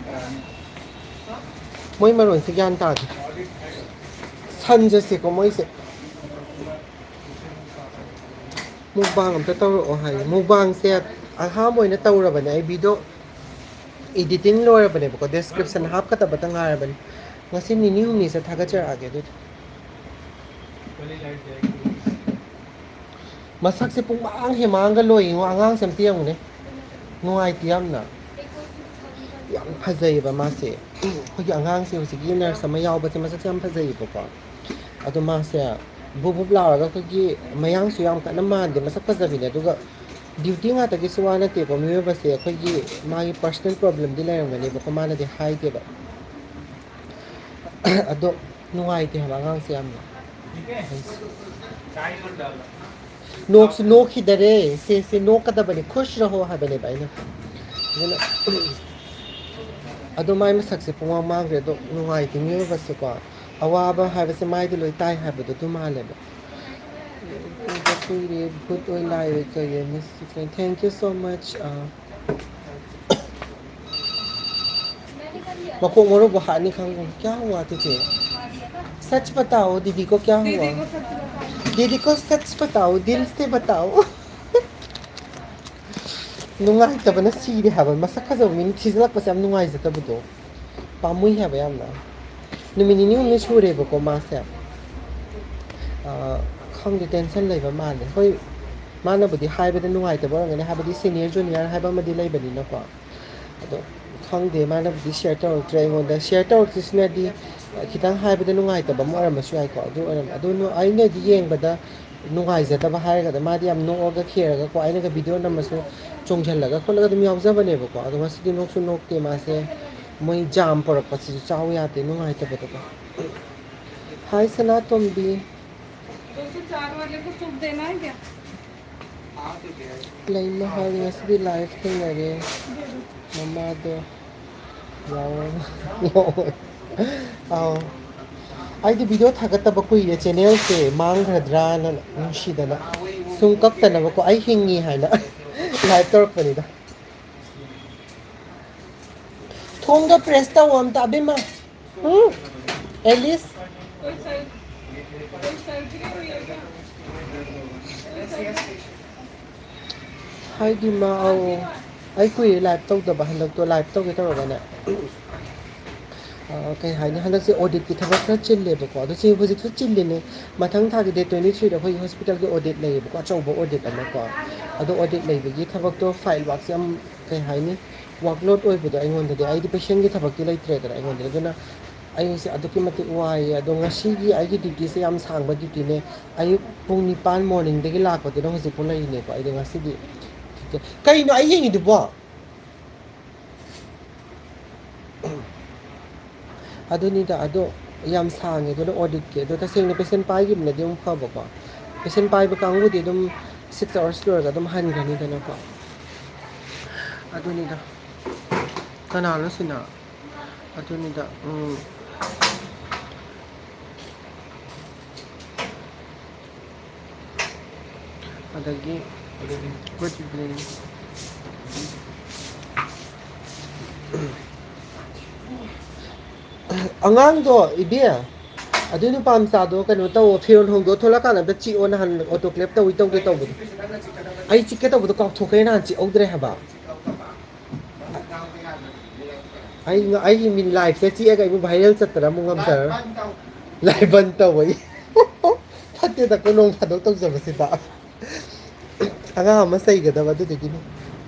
ꯃꯣꯏ ꯃꯔꯣꯟꯁꯦ ꯒ꯭ꯌꯥꯟ ꯇꯥꯗꯦ꯫ ꯁꯟꯖꯁꯦꯀꯣ ꯃꯣꯏꯁꯦ꯫ ꯃꯨꯛꯕꯥꯡ ꯑꯝꯇ ꯇꯧꯔꯛꯑꯣ ꯍꯥꯏꯌꯦ꯫ ꯃꯨꯛꯕꯥꯡꯁꯦ ꯑꯍꯥꯟꯕ ꯑꯣꯏꯅ ꯇꯧꯔꯕꯅꯦ ꯑꯩ ꯚꯤꯗꯤꯑꯣ꯫ ꯏꯗꯤꯇꯤꯡ ꯂꯣꯏꯔꯕꯅꯦꯕꯀꯣ, ꯗꯦꯁꯀ꯭ꯔꯤꯞꯁꯟ ꯍꯥꯞꯀꯗꯕꯇ ꯉꯥꯏꯔꯕꯅꯦ꯫ ꯉꯁꯤ ꯅꯤꯅꯤ ꯍꯨꯝꯅꯤꯁꯦ ꯊꯥꯒꯠꯆꯔꯛꯑꯒꯦ ꯑꯗꯨꯗꯤ꯫ ꯃꯁꯛꯁꯦ ꯄꯨꯡꯃꯥꯡ ꯍꯦ ꯃꯥꯡꯒ ꯂꯣꯏ ꯌꯦꯡꯉꯣ, ꯑꯉꯥꯡꯁꯦ ꯑꯝꯇ ꯌꯦꯡꯉꯨꯅꯦ꯫ ꯅꯨꯡꯉꯥꯏꯇꯦ ꯌꯥꯝꯅ꯫ ꯌꯥꯝ ꯐꯖꯩꯌꯦꯕ ꯃꯥꯁꯦ꯫ ꯑꯩꯈꯣꯏꯒꯤ ꯑꯉꯥꯡꯁꯦ ꯍꯧꯖꯤꯛꯀꯤ ꯅꯔꯁ ꯑꯃ ꯌꯥꯎꯕꯁꯦ ꯃꯁꯛꯁꯦ ꯌꯥꯝ ꯐꯖꯩꯌꯦꯕꯀꯣ꯫ ꯑꯗꯣ ꯃꯥꯁꯦ ꯕꯨꯞ ꯕꯨꯞ ꯂꯥꯎꯔꯒ ꯑꯩꯈꯣꯏꯒꯤ ꯃꯌꯥꯡꯁꯨ ꯌꯥꯝ ꯀꯟꯅ ꯃꯥꯟꯗꯦ, ꯃꯁꯛ ꯐꯖꯕꯤꯅꯦ꯫ ꯑꯗꯨꯒ ꯗ꯭ꯌꯨꯇꯤ ꯉꯥꯛꯇꯒꯤꯁꯨ ꯋꯥ ꯅꯠꯇꯦꯀꯣ, ꯃꯤꯑꯣꯏꯕꯁꯦ ꯑꯩꯈꯣꯏꯒꯤ ꯃꯥꯒꯤ ꯄꯔꯁꯅꯦꯜ ꯄ꯭ꯔꯣꯕ꯭ꯂꯦꯝꯗꯤ ꯂꯩꯔꯝꯒꯅꯦꯕꯀꯣ, ꯃꯥꯅꯗꯤ ꯍꯥꯏꯗꯦꯕ꯫ ꯑꯗꯣ ꯅꯨꯡꯉꯥꯏꯇꯦ ꯍꯥꯏꯕ ꯑꯉꯥꯡꯁꯦ ꯌꯥꯝꯅ꯫ ꯅꯣꯛꯁꯨ ꯅꯣꯛꯈꯤꯗꯔꯦ꯫ ꯁꯦ, ꯁꯦ, ꯅꯣꯛꯀꯗꯕꯅꯤ, ꯈꯨꯁ ꯔꯍꯣ ꯍꯥꯏꯕꯅꯦꯕ ꯑꯩꯅ꯫ ꯑꯗꯨꯅ ꯑꯗꯣ ꯃꯥꯏ ꯃꯁꯛꯁꯦ ꯄꯨꯡꯃꯥꯡ ꯃꯥꯡꯈ꯭ꯔꯦ꯫ ꯑꯗꯣ ꯅꯨꯡꯉꯥꯏꯇꯦ, ꯃꯤꯑꯣꯏꯕꯁꯦꯀꯣ, ꯑꯋꯥꯕ ꯍꯥꯏꯕꯁꯦ ꯃꯥꯏꯗ ꯂꯣꯏ ꯇꯥꯏ ꯍꯥꯏꯕꯗꯣ ꯑꯗꯨ ꯃꯥꯜꯂꯦꯕ꯫ ꯎꯗ ꯀꯨꯏꯔꯦ, ꯚꯨꯠ ꯑꯣꯏ ꯂꯥꯏ ꯑꯣꯏ ꯀꯩ ꯑꯣꯏ, miss you friend, thank you so much꯫ ꯑ, ꯃꯀꯣꯛ ꯃꯔꯨꯕꯨ ꯍꯥꯠꯅꯤ ꯈꯪꯕ꯫ क्या हुआ तुझे? सच बताओ, दीदी को क्या हुआ? दीदी को सच बताओ, दिल से बताओ। ꯅꯨꯡꯉꯥꯏꯇꯕꯅ ꯁꯤꯔꯦ ꯍꯥꯏꯕ꯫ ꯃꯁꯛ ꯐꯖꯕ ꯃꯤꯅ ꯊꯤꯖꯤꯜꯂꯛꯄꯁꯦ ꯌꯥꯝ ꯅꯨꯡꯉꯥꯏꯖꯗꯕꯗꯣ꯫ ꯄꯥꯝꯃꯨꯏ ꯍꯥꯏꯕ ꯌꯥꯝꯅ꯫ ꯅꯨꯃꯤꯠ ꯅꯤꯅꯤ ꯍꯨꯝꯅꯤ ꯁꯨꯔꯦꯕꯀꯣ ꯃꯥꯁꯦ꯫ ꯑ, ꯈꯪꯗꯦ, ꯇꯦꯟꯁꯟ ꯂꯩꯕ ꯃꯥꯜꯂꯦ꯫ ꯍꯣꯏ, ꯃꯥꯅꯕꯨꯗꯤ ꯍꯥꯏꯕꯗ ꯅꯨꯡꯉꯥꯏꯇꯕ ꯑꯣꯏꯔꯝꯒꯅꯤ, ꯍꯥꯏꯕꯗꯤ ꯁꯦꯅꯤꯌꯔ ꯖꯨꯅꯤꯌꯔ ꯍꯥꯏꯕ ꯑꯃꯗꯤ ꯂꯩꯕꯅꯤꯅꯀꯣ꯫ ꯑꯗꯣ ꯈꯪꯗꯦ, ꯃꯥꯅꯕꯨꯗꯤ ꯁꯤꯌꯔ ꯇꯧꯔꯛꯇ꯭ꯔꯦ ꯑꯩꯉꯣꯟꯗ꯫ ꯁꯤꯌꯔ ꯇꯧꯔꯛꯇ꯭ꯔꯤꯁꯤꯅꯗꯤ ꯈꯤꯇꯪ ꯍꯥꯏꯕꯗ ꯅꯨꯡꯉꯥꯏꯇꯕ ꯑꯃ ꯑꯣꯏꯔꯝꯕꯁꯨ ꯌꯥꯏꯀꯣ꯫ ꯑꯗꯨ ꯑꯣꯏꯔꯝ ꯑꯗꯨ ꯅꯨ- ꯑꯩꯅꯗꯤ ꯌꯦꯡꯕꯗ ꯅꯨꯡꯉꯥꯏꯖꯗꯕ ꯍꯥꯏꯔꯒꯗ, ꯃꯥꯗꯤ ꯌꯥꯝ ꯅꯣꯛꯑꯒ ꯈꯦꯔꯒꯀꯣ, ꯑꯩꯅꯒ ꯚꯤꯗꯤꯑꯣ ꯅꯝꯃꯁꯨ ꯆꯣꯡꯁꯤꯜꯂꯒ ꯈꯣꯠꯂꯒ ꯑꯗꯨꯝ ꯌꯥꯎꯖꯕꯅꯦꯕꯀꯣ꯫ ꯑꯗꯣ ꯉꯁꯤꯗꯤ ꯅꯣꯛꯁꯨ ꯅꯣꯛꯇꯦ ꯃꯥꯁꯦ꯫ ꯃꯣꯏ ꯖꯥꯝ ꯄꯨꯔꯛꯄꯁꯤꯁꯨ ꯆꯥꯎ ꯌꯥꯗꯦ, ꯅꯨꯡꯉꯥꯏꯇꯕꯗꯣꯀꯣ꯫ ꯍꯥꯏ ꯁꯅꯥꯇꯣꯝꯕꯤ꯫ दो सौ चार वाले को सूप देना है क्या? ꯂꯩꯃ ꯍꯥꯏꯔꯤ ꯉꯁꯤꯗꯤ ꯂꯥꯏꯐ ꯊꯦꯡꯅꯔꯦ꯫ ꯃꯃꯥꯗꯣ ꯌꯥꯎꯔꯒ꯫ ꯑꯥꯎ꯫ ꯑꯩꯗꯤ ꯚꯤꯗꯤꯑꯣ ꯊꯥꯒꯠꯇꯕ ꯀꯨꯏꯔꯦ, ꯆꯦꯅꯦꯜꯁꯦ ꯃꯥꯡꯈ꯭ꯔꯗ꯭ꯔꯥꯅ ꯅꯨꯡꯁꯤꯗꯅ꯫ ꯁꯨꯝ ꯀꯛꯇꯅꯕꯀꯣ, ꯑꯩ ꯍꯤꯡꯉꯤ ꯍꯥꯏꯅ ꯂꯥꯏꯐ ꯇꯧꯔꯛꯄꯅꯤꯗ꯫ ꯊꯣꯡꯗꯣ ꯄ꯭ꯔꯦꯁ ꯇꯧ ꯑꯝꯇ, ꯑꯕꯦꯝꯃ꯫ ꯎꯝ? ꯑꯦꯂꯤꯁ? ꯍꯥꯏꯗꯤ ꯃꯥ, ꯑꯧ꯫ ꯑꯩ ꯀꯨꯏꯔꯦ ꯂꯥꯏꯚ ꯇꯧꯗꯕ, ꯍꯟꯗꯛꯇꯣ ꯂꯥꯏꯚ ꯇꯧꯒꯦ ꯇꯧꯔꯒꯅꯦ꯫ ꯑ, ꯀꯩ ꯍꯥꯏꯅꯤ, ꯍꯟꯗꯛꯁꯦ ꯑꯣꯗꯤꯠꯀꯤ ꯊꯕꯛ ꯈꯔ ꯆꯤꯜꯂꯦꯕꯀꯣ꯫ ꯑꯗꯣ ꯁꯤ ꯍꯧꯖꯤꯛꯁꯨ ꯆꯤꯜꯂꯤꯅꯦ꯫ ꯃꯊꯪ ꯊꯥꯒꯤ ꯗꯦꯠ ꯇ꯭ꯋꯦꯟꯇꯤ ꯊ꯭ꯔꯤꯗ ꯑꯩꯈꯣꯏꯒꯤ ꯍꯣꯁꯄꯤꯇꯥꯜꯒꯤ ꯑꯣꯗꯤꯠ ꯂꯩꯌꯦꯕꯀꯣ, ꯑꯆꯧꯕ ꯑꯣꯗꯤꯠ ꯑꯃꯀꯣ꯫ ꯑꯗꯣ ꯑꯣꯗꯤꯠ ꯂꯩꯕꯒꯤ ꯊꯕꯛꯇꯣ, ꯐꯥꯏꯜ ꯋꯥꯔꯛꯁꯦ ꯌꯥꯝ, ꯀꯩ ꯍꯥꯏꯅꯤ, ꯋꯥꯔꯛꯂꯣꯗ ꯑꯣꯏꯕꯗꯣ ꯑꯩꯉꯣꯟꯗꯗꯤ꯫ ꯑꯩꯗꯤ ꯄꯦꯁꯦꯟꯒꯤ ꯊꯕꯛꯇꯤ ꯂꯩꯇ꯭ꯔꯦꯗꯅ ꯑꯩꯉꯣꯟꯗꯗꯤ꯫ ꯑꯗꯨꯅ ꯑꯩꯁꯦ ꯑꯗꯨꯛꯀꯤ ꯃꯇꯤꯛ ꯋꯥꯏꯌꯦ꯫ ꯑꯗꯣ ꯉꯁꯤꯒꯤ ꯑꯩꯒꯤ ꯗ꯭ꯌꯨꯇꯤꯁꯦ ꯌꯥꯝ ꯁꯥꯡꯕ ꯗ꯭ꯌꯨꯇꯤꯅꯦ꯫ ꯑꯌꯨꯛ ꯄꯨꯡ ꯅꯤꯄꯥꯟ ꯃꯣꯔꯅꯤꯡꯗꯒꯤ ꯂꯥꯛꯄꯗꯨꯅ ꯍꯧꯖꯤꯛ ꯄꯨꯡ ꯂꯩꯔꯤꯅꯦꯀꯣ꯫ ꯑꯩꯗꯣ ꯉꯁꯤꯗꯤ, ꯀꯩꯅꯣ ꯑꯩ ꯌꯦꯡꯉꯤꯗꯨꯕꯣ? ꯑꯗꯨꯅꯤꯗ, ꯑꯗꯣ ꯌꯥꯝ ꯁꯥꯡꯉꯦ꯫ ꯑꯗꯨꯅ ꯑꯣꯗꯤꯠꯀꯤ, ꯑꯗꯣ ꯇꯁꯦꯡꯅ ꯄꯦꯁꯦꯟ ꯄꯥꯏꯈꯤꯕꯅꯗꯤ ꯑꯃꯨꯛ ꯐꯕꯀꯣ꯫ ꯄꯦꯁꯦꯟ ꯄꯥꯏꯕ ꯀꯥꯡꯕꯨꯗꯤ ꯑꯗꯨꯝ ꯁꯤꯛꯁ ꯑꯋꯥꯔꯁ ꯂꯣꯏꯔꯒ ꯑꯗꯨꯝ ꯍꯟꯈ꯭ꯔꯅꯤꯗꯅꯀꯣ꯫ ꯑꯗꯨꯅꯤꯗ꯫ ꯀꯅꯥꯅꯣ ꯁꯤꯅ? ꯑꯗꯨꯅꯤꯗ, ꯎꯝ꯫ ꯑꯗꯒꯤ, ꯑꯗꯒꯤ, good evening꯫ ꯑꯉꯥꯡꯗꯣ, ꯏꯕꯦ, ꯑꯗꯨ ꯅꯨꯄꯥ ꯃꯆꯥꯗꯣ ꯀꯩꯅꯣ ꯇꯧꯋꯣ, ꯐꯤꯔꯣꯜ ꯍꯣꯡꯗꯣꯛꯑ ꯊꯣꯛꯂꯛꯀꯥꯟꯗ ꯑꯝꯇ ꯆꯤꯛꯑꯣ꯫ ꯅꯍꯥꯟ ꯑꯣꯇꯣꯀ꯭ꯂꯦꯞ ꯇꯧꯏ ꯇꯧꯗꯦ ꯇꯧꯕꯗꯣ꯫ ꯑꯩ ꯆꯤꯛꯀꯦ ꯇꯧꯕꯗꯣ ꯀꯥꯎꯊꯣꯛꯈ꯭ꯔꯦ, ꯅꯍꯥꯟ ꯆꯤꯛꯍꯧꯗ꯭ꯔꯦ ꯍꯥꯏꯕ꯫ ꯑꯩ, ꯑꯩꯒꯤ ꯃꯤ ꯂꯥꯏꯐꯁꯦ ꯆꯤꯛꯑꯒ ꯑꯩꯕꯨ ꯚꯥꯏꯔꯦꯜ ꯆꯠꯇꯅ ꯑꯃꯨꯛ ꯉꯝꯖꯔꯔꯣꯏ꯫ ꯂꯥꯏꯐ ꯕꯟ ꯇꯧꯕꯒꯤ꯫ ꯐꯠꯇꯦꯗꯀꯣ ꯅꯣꯡ ꯐꯥꯗꯣꯛ ꯇꯧꯖꯕꯁꯤꯗ꯫ ꯑꯉꯥꯡ ꯑꯃ ꯆꯩꯒꯗꯕ ꯑꯗꯨꯗꯨꯒꯤꯅꯤ꯫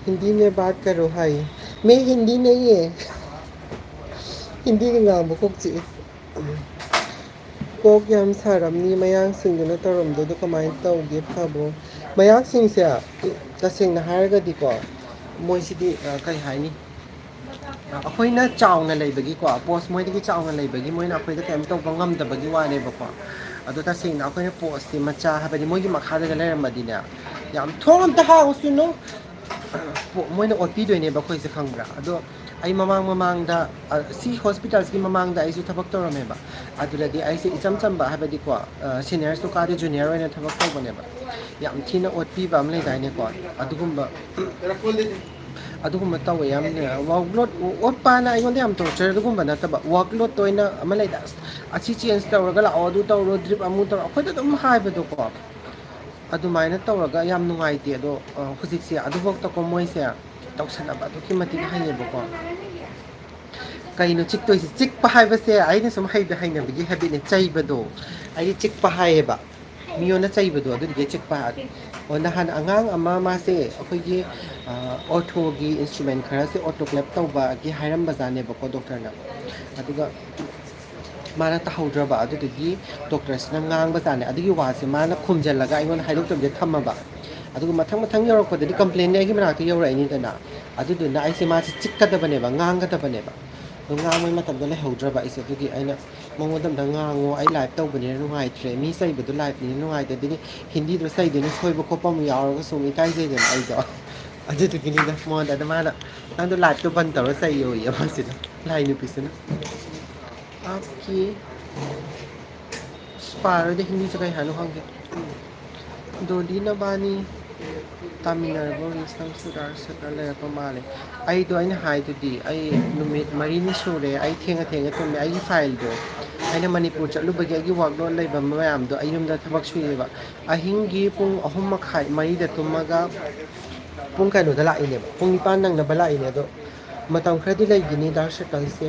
"ꯍꯤꯟꯗꯤ ꯃꯦ ꯕꯥꯠ ꯀꯔꯣ" ꯍꯥꯏꯌꯦ꯫ "ꯃꯦ ꯍꯤꯟꯗꯤ ꯅꯍꯤ ꯍꯦ"꯫ ꯍꯤꯟꯗꯤꯒ ꯉꯥꯡꯕ ꯀꯣꯛ ꯆꯤꯛꯑꯦ꯫ ꯀꯣꯛ ꯌꯥꯝ ꯁꯥꯔꯝꯅꯤ ꯃꯌꯥꯡꯁꯤꯡꯗꯨꯅ ꯇꯧꯔꯝꯗꯣꯏꯗꯣ꯫ ꯀꯃꯥꯏꯅ ꯇꯧꯒꯦ ꯐꯕꯣ? ꯃꯌꯥꯡꯁꯤꯡꯁꯦ, ꯇꯁꯦꯡꯅ ꯍꯥꯏꯔꯒꯗꯤꯀꯣ, ꯃꯣꯏꯁꯤꯗꯤ, ꯑ, ꯀꯩ ꯍꯥꯏꯅꯤ? ꯑꯩꯈꯣꯏꯅ ꯆꯥꯎꯅ ꯂꯩꯕꯒꯤꯀꯣ, ꯄꯣꯁ ꯃꯣꯏꯗꯒꯤ ꯆꯥꯎꯅ ꯂꯩꯕꯒꯤ ꯃꯣꯏꯅ ꯑꯩꯈꯣꯏꯗ ꯀꯩꯝ ꯇꯧꯕ ꯉꯝꯗꯕꯒꯤ ꯋꯥꯅꯦꯕꯀꯣ꯫ ꯑꯗꯣ ꯇꯁꯦꯡꯅ ꯑꯩꯈꯣꯏꯅ ꯄꯣꯁꯁꯤ ꯃꯆꯥ, ꯍꯥꯏꯕꯗꯤ ꯃꯣꯏꯒꯤ ꯃꯈꯥꯗꯒ ꯂꯩꯔꯝꯃꯗꯤꯅꯦ, ꯌꯥꯝ ꯊꯣꯡ ꯑꯝꯇ ꯍꯥꯡꯉꯨꯁꯨꯅꯨ, ꯄꯣ-, ꯃꯣꯏꯅ ꯑꯣꯠꯄꯤꯗꯣꯏꯅꯦꯕ ꯑꯩꯈꯣꯏꯁꯦ, ꯈꯪꯕ꯭ꯔꯥ? ꯑꯗꯣ ꯑꯩ ꯃꯃꯥꯡ ꯃꯃꯥꯡꯗ, ꯑ, ꯁꯤ ꯍꯣꯁꯄꯤꯇꯥꯜꯁꯤꯒꯤ ꯃꯃꯥꯡꯗ ꯑꯩꯁꯨ ꯊꯕꯛ ꯇꯧꯔꯝꯃꯦꯕ꯫ ꯑꯗꯨꯗꯗꯤ ꯑꯩꯁꯦ ꯏꯆꯝ ꯆꯝꯕ, ꯍꯥꯏꯕꯗꯤꯀꯣ, ꯑ, ꯁꯦꯅꯤꯌꯔꯁꯨ ꯀꯥꯗꯦ, ꯖꯨꯅꯤꯌꯔ ꯑꯣꯏꯅ ꯊꯕꯛ ꯇꯧꯕꯅꯦꯕ꯫ ꯌꯥꯝ ꯊꯤꯅ ꯑꯣꯠꯄꯤꯕ ꯑꯃ ꯂꯩꯗꯥꯏꯅꯦꯀꯣ, ꯑꯗꯨꯒꯨꯝꯕ, ꯑꯗꯨꯒꯨꯝꯕ ꯇꯧꯋꯦ ꯌꯥꯝꯅ꯫ ꯋꯥꯔꯛꯂꯣꯗ, ꯑꯣꯠꯄꯅ ꯑꯩꯉꯣꯟꯗ ꯌꯥꯝ ꯇꯣꯔꯆꯔ ꯑꯗꯨꯒꯨꯝꯕ ꯅꯠꯇꯕ, ꯋꯥꯔꯛꯂꯣꯗꯇ ꯑꯣꯏꯅ ꯑꯃ ꯂꯩꯗ, "ꯑꯁ, ꯑꯁꯤ ꯆꯦꯟꯖ ꯇꯧꯔꯒ ꯂꯥꯛꯑꯣ, ꯑꯗꯨ ꯇꯧꯔꯣ, ꯗ꯭ꯔꯤꯞ ꯑꯃꯨꯛ ꯇꯧꯔꯣ", ꯑꯩꯈꯣꯏꯗ ꯑꯗꯨꯝ ꯍꯥꯏꯕꯗꯣꯀꯣ꯫ ꯑꯗꯨꯃꯥꯏꯅ ꯇꯧꯔꯒ ꯌꯥꯝ ꯅꯨꯡꯉꯥꯏꯇꯦ꯫ ꯑꯗꯣ, ꯑ, ꯍꯧꯖꯤꯛꯁꯦ ꯑꯗꯨꯐꯥꯎꯗꯀꯣ ꯃꯣꯏꯁꯦ ꯇꯧꯁꯟꯅꯕ ꯑꯗꯨꯛꯀꯤ ꯃꯇꯤꯛ ꯍꯩꯌꯦꯕꯀꯣ꯫ ꯀꯩꯅꯣ ꯆꯤꯛꯇꯣꯏꯁꯦ? ꯆꯤꯛꯄ ꯍꯥꯏꯕꯁꯦ ꯑꯩꯅ ꯁꯨꯝ ꯍꯩꯕ ꯍꯩꯅꯕꯒꯤ ꯍꯦꯕꯤꯠꯅꯦ, ꯆꯩꯕꯗꯣ꯫ ꯑꯩꯗꯤ ꯆꯤꯛꯄ ꯍꯥꯏꯌꯦꯕ꯫ ꯃꯤꯉꯣꯟꯗ ꯆꯩꯕꯗꯣ, ꯑꯗꯨꯗꯨꯒꯤ ꯆꯤꯛꯄ ꯍꯥꯏ꯫ ꯑꯣ, ꯅꯍꯥꯟ ꯑꯉꯥꯡ ꯑꯃ, ꯃꯥꯁꯦ ꯑꯩꯈꯣꯏꯒꯤ, ꯑ, ꯑꯣꯔꯊꯣꯒꯤ ꯏꯟꯁꯇ꯭ꯔꯨꯃꯦꯟ ꯈꯔꯁꯦ ꯑꯣꯇꯣꯀ꯭ꯂꯦꯞ ꯇꯧꯕꯒꯤ ꯍꯥꯏꯔꯝꯕꯖꯥꯠꯅꯦꯕꯀꯣ ꯗꯣꯛꯇꯔꯅ꯫ ꯑꯗꯨꯒ ꯃꯥꯅ ꯇꯥꯍꯧꯗ꯭ꯔꯕ, ꯑꯗꯨꯗꯨꯒꯤ ꯗꯣꯛꯇꯔꯁꯤꯅ ꯉꯥꯡꯕꯖꯥꯠꯅꯦ꯫ ꯑꯗꯨꯒꯤ ꯋꯥꯁꯦ ꯃꯥꯅ ꯈꯨꯝꯖꯤꯜꯂꯒ ꯑꯩꯉꯣꯟꯗ ꯍꯥꯏꯗꯣꯛꯇꯕꯤꯗ ꯊꯝꯃꯕ꯫ ꯑꯗꯨꯒ ꯃꯊꯪ ꯃꯊꯪ ꯌꯧꯔꯛꯄꯗꯗꯤ ꯀꯝꯄ꯭ꯂꯦꯟꯗꯤ ꯑꯩꯒꯤ ꯃꯅꯥꯛꯇ ꯌꯧꯔꯛꯏꯅꯤꯗꯅ꯫ ꯑꯗꯨꯗꯨꯅ ꯑꯩꯁꯦ ꯃꯥꯁꯦ ꯆꯤꯛꯀꯗꯕꯅꯦꯕ, ꯉꯥꯡꯒꯗꯕꯅꯦꯕ꯫ ꯑꯗꯣ ꯉꯥꯡꯕꯩ ꯃꯇꯝꯗꯣ ꯂꯩꯍꯧꯗ꯭ꯔꯕ ꯑꯩꯁꯦ꯫ ꯑꯗꯨꯒꯤ ꯑꯩꯅ ꯃꯉꯣꯟꯗ ꯑꯝꯇ ꯉꯥꯡꯉꯣ, ꯑꯩ ꯂꯥꯏꯞ ꯇꯧꯕꯅꯤꯅ ꯅꯨꯡꯉꯥꯏꯇ꯭ꯔꯦ, ꯃꯤ ꯆꯩꯕꯗꯣ ꯂꯥꯏꯞꯅꯤꯅ ꯅꯨꯡꯉꯥꯏꯇꯦ, ꯑꯗꯨꯗꯤ ꯍꯤꯟꯗꯤꯗꯣ ꯆꯩꯗꯣꯏꯅ ꯁꯣꯏꯕ ꯈꯣꯠꯄ ꯑꯃꯨꯛ ꯌꯥꯎꯔꯒꯁꯨ ꯑꯃꯨꯛ ꯏꯀꯥꯏꯖꯩꯗꯅ ꯑꯩꯗꯣ꯫ ꯑꯗꯨꯗꯨꯒꯤꯅꯤꯗ ꯃꯉꯣꯟꯗ꯫ ꯑꯗꯣ ꯃꯥꯅ, "ꯅꯪꯗꯣ ꯂꯥꯏꯞꯇꯣ ꯕꯟ ꯇꯧꯔ ꯆꯩꯌꯣꯌꯦ ꯃꯥꯁꯤꯅ, ꯂꯥꯏ ꯅꯨꯄꯤꯁꯤꯅ"꯫ ꯑꯣꯀꯦ꯫ ꯑꯁ, ꯄꯥꯔꯣꯏꯗ, ꯍꯤꯟꯗꯤꯁꯦ ꯀꯩ ꯍꯥꯏꯅꯣ ꯈꯪꯗꯦ꯫ ꯗꯣꯂꯤ ꯅꯕꯥꯅꯤ ꯇꯥꯃꯤꯟꯅꯔꯕꯣ? ꯔꯤꯁ ꯅꯪꯁꯨ ꯗꯥꯔꯛ ꯁꯔꯀꯜ ꯂꯩꯔꯛꯄ ꯃꯥꯜꯂꯦ꯫ ꯑꯩꯗꯣ, ꯑꯩꯅ ꯍꯥꯏꯗꯨꯗꯤ, ꯑꯩ ꯅꯨꯃꯤꯠ ꯃꯔꯤꯅꯤ ꯁꯨꯔꯦ ꯑꯩ ꯊꯦꯡꯅ ꯊꯦꯡꯅ ꯇꯨꯝꯃꯦ꯫ ꯑꯩꯒꯤ ꯐꯥꯏꯜꯗꯣ, ꯑꯩꯅ ꯃꯅꯤꯄꯨꯔ ꯆꯠꯂꯨꯕꯒꯤ ꯑꯩꯒꯤ ꯋꯥꯔꯛꯂꯣꯗ ꯂꯩꯕ ꯃꯌꯥꯝꯗꯣ ꯑꯩ ꯌꯨꯝꯗ ꯊꯕꯛ ꯁꯨꯏꯌꯦꯕ꯫ ꯑꯍꯤꯡꯒꯤ ꯄꯨꯡ ꯑꯍꯨꯝ ꯃꯈꯥꯏ, ꯃꯔꯤꯗ ꯇꯨꯝꯃꯒ ꯄꯨꯡ ꯀꯩꯅꯣꯗ ꯂꯥꯛꯏꯅꯦꯕ, ꯄꯨꯡ ꯅꯤꯄꯥꯟ ꯅꯪꯅꯕ ꯂꯥꯛꯏꯅꯦ꯫ ꯑꯗꯣ ꯃꯇꯝ ꯈꯔꯗꯤ ꯂꯩꯈꯤꯅꯤ ꯗꯥꯔꯛ ꯁꯔꯀꯜꯁꯦ꯫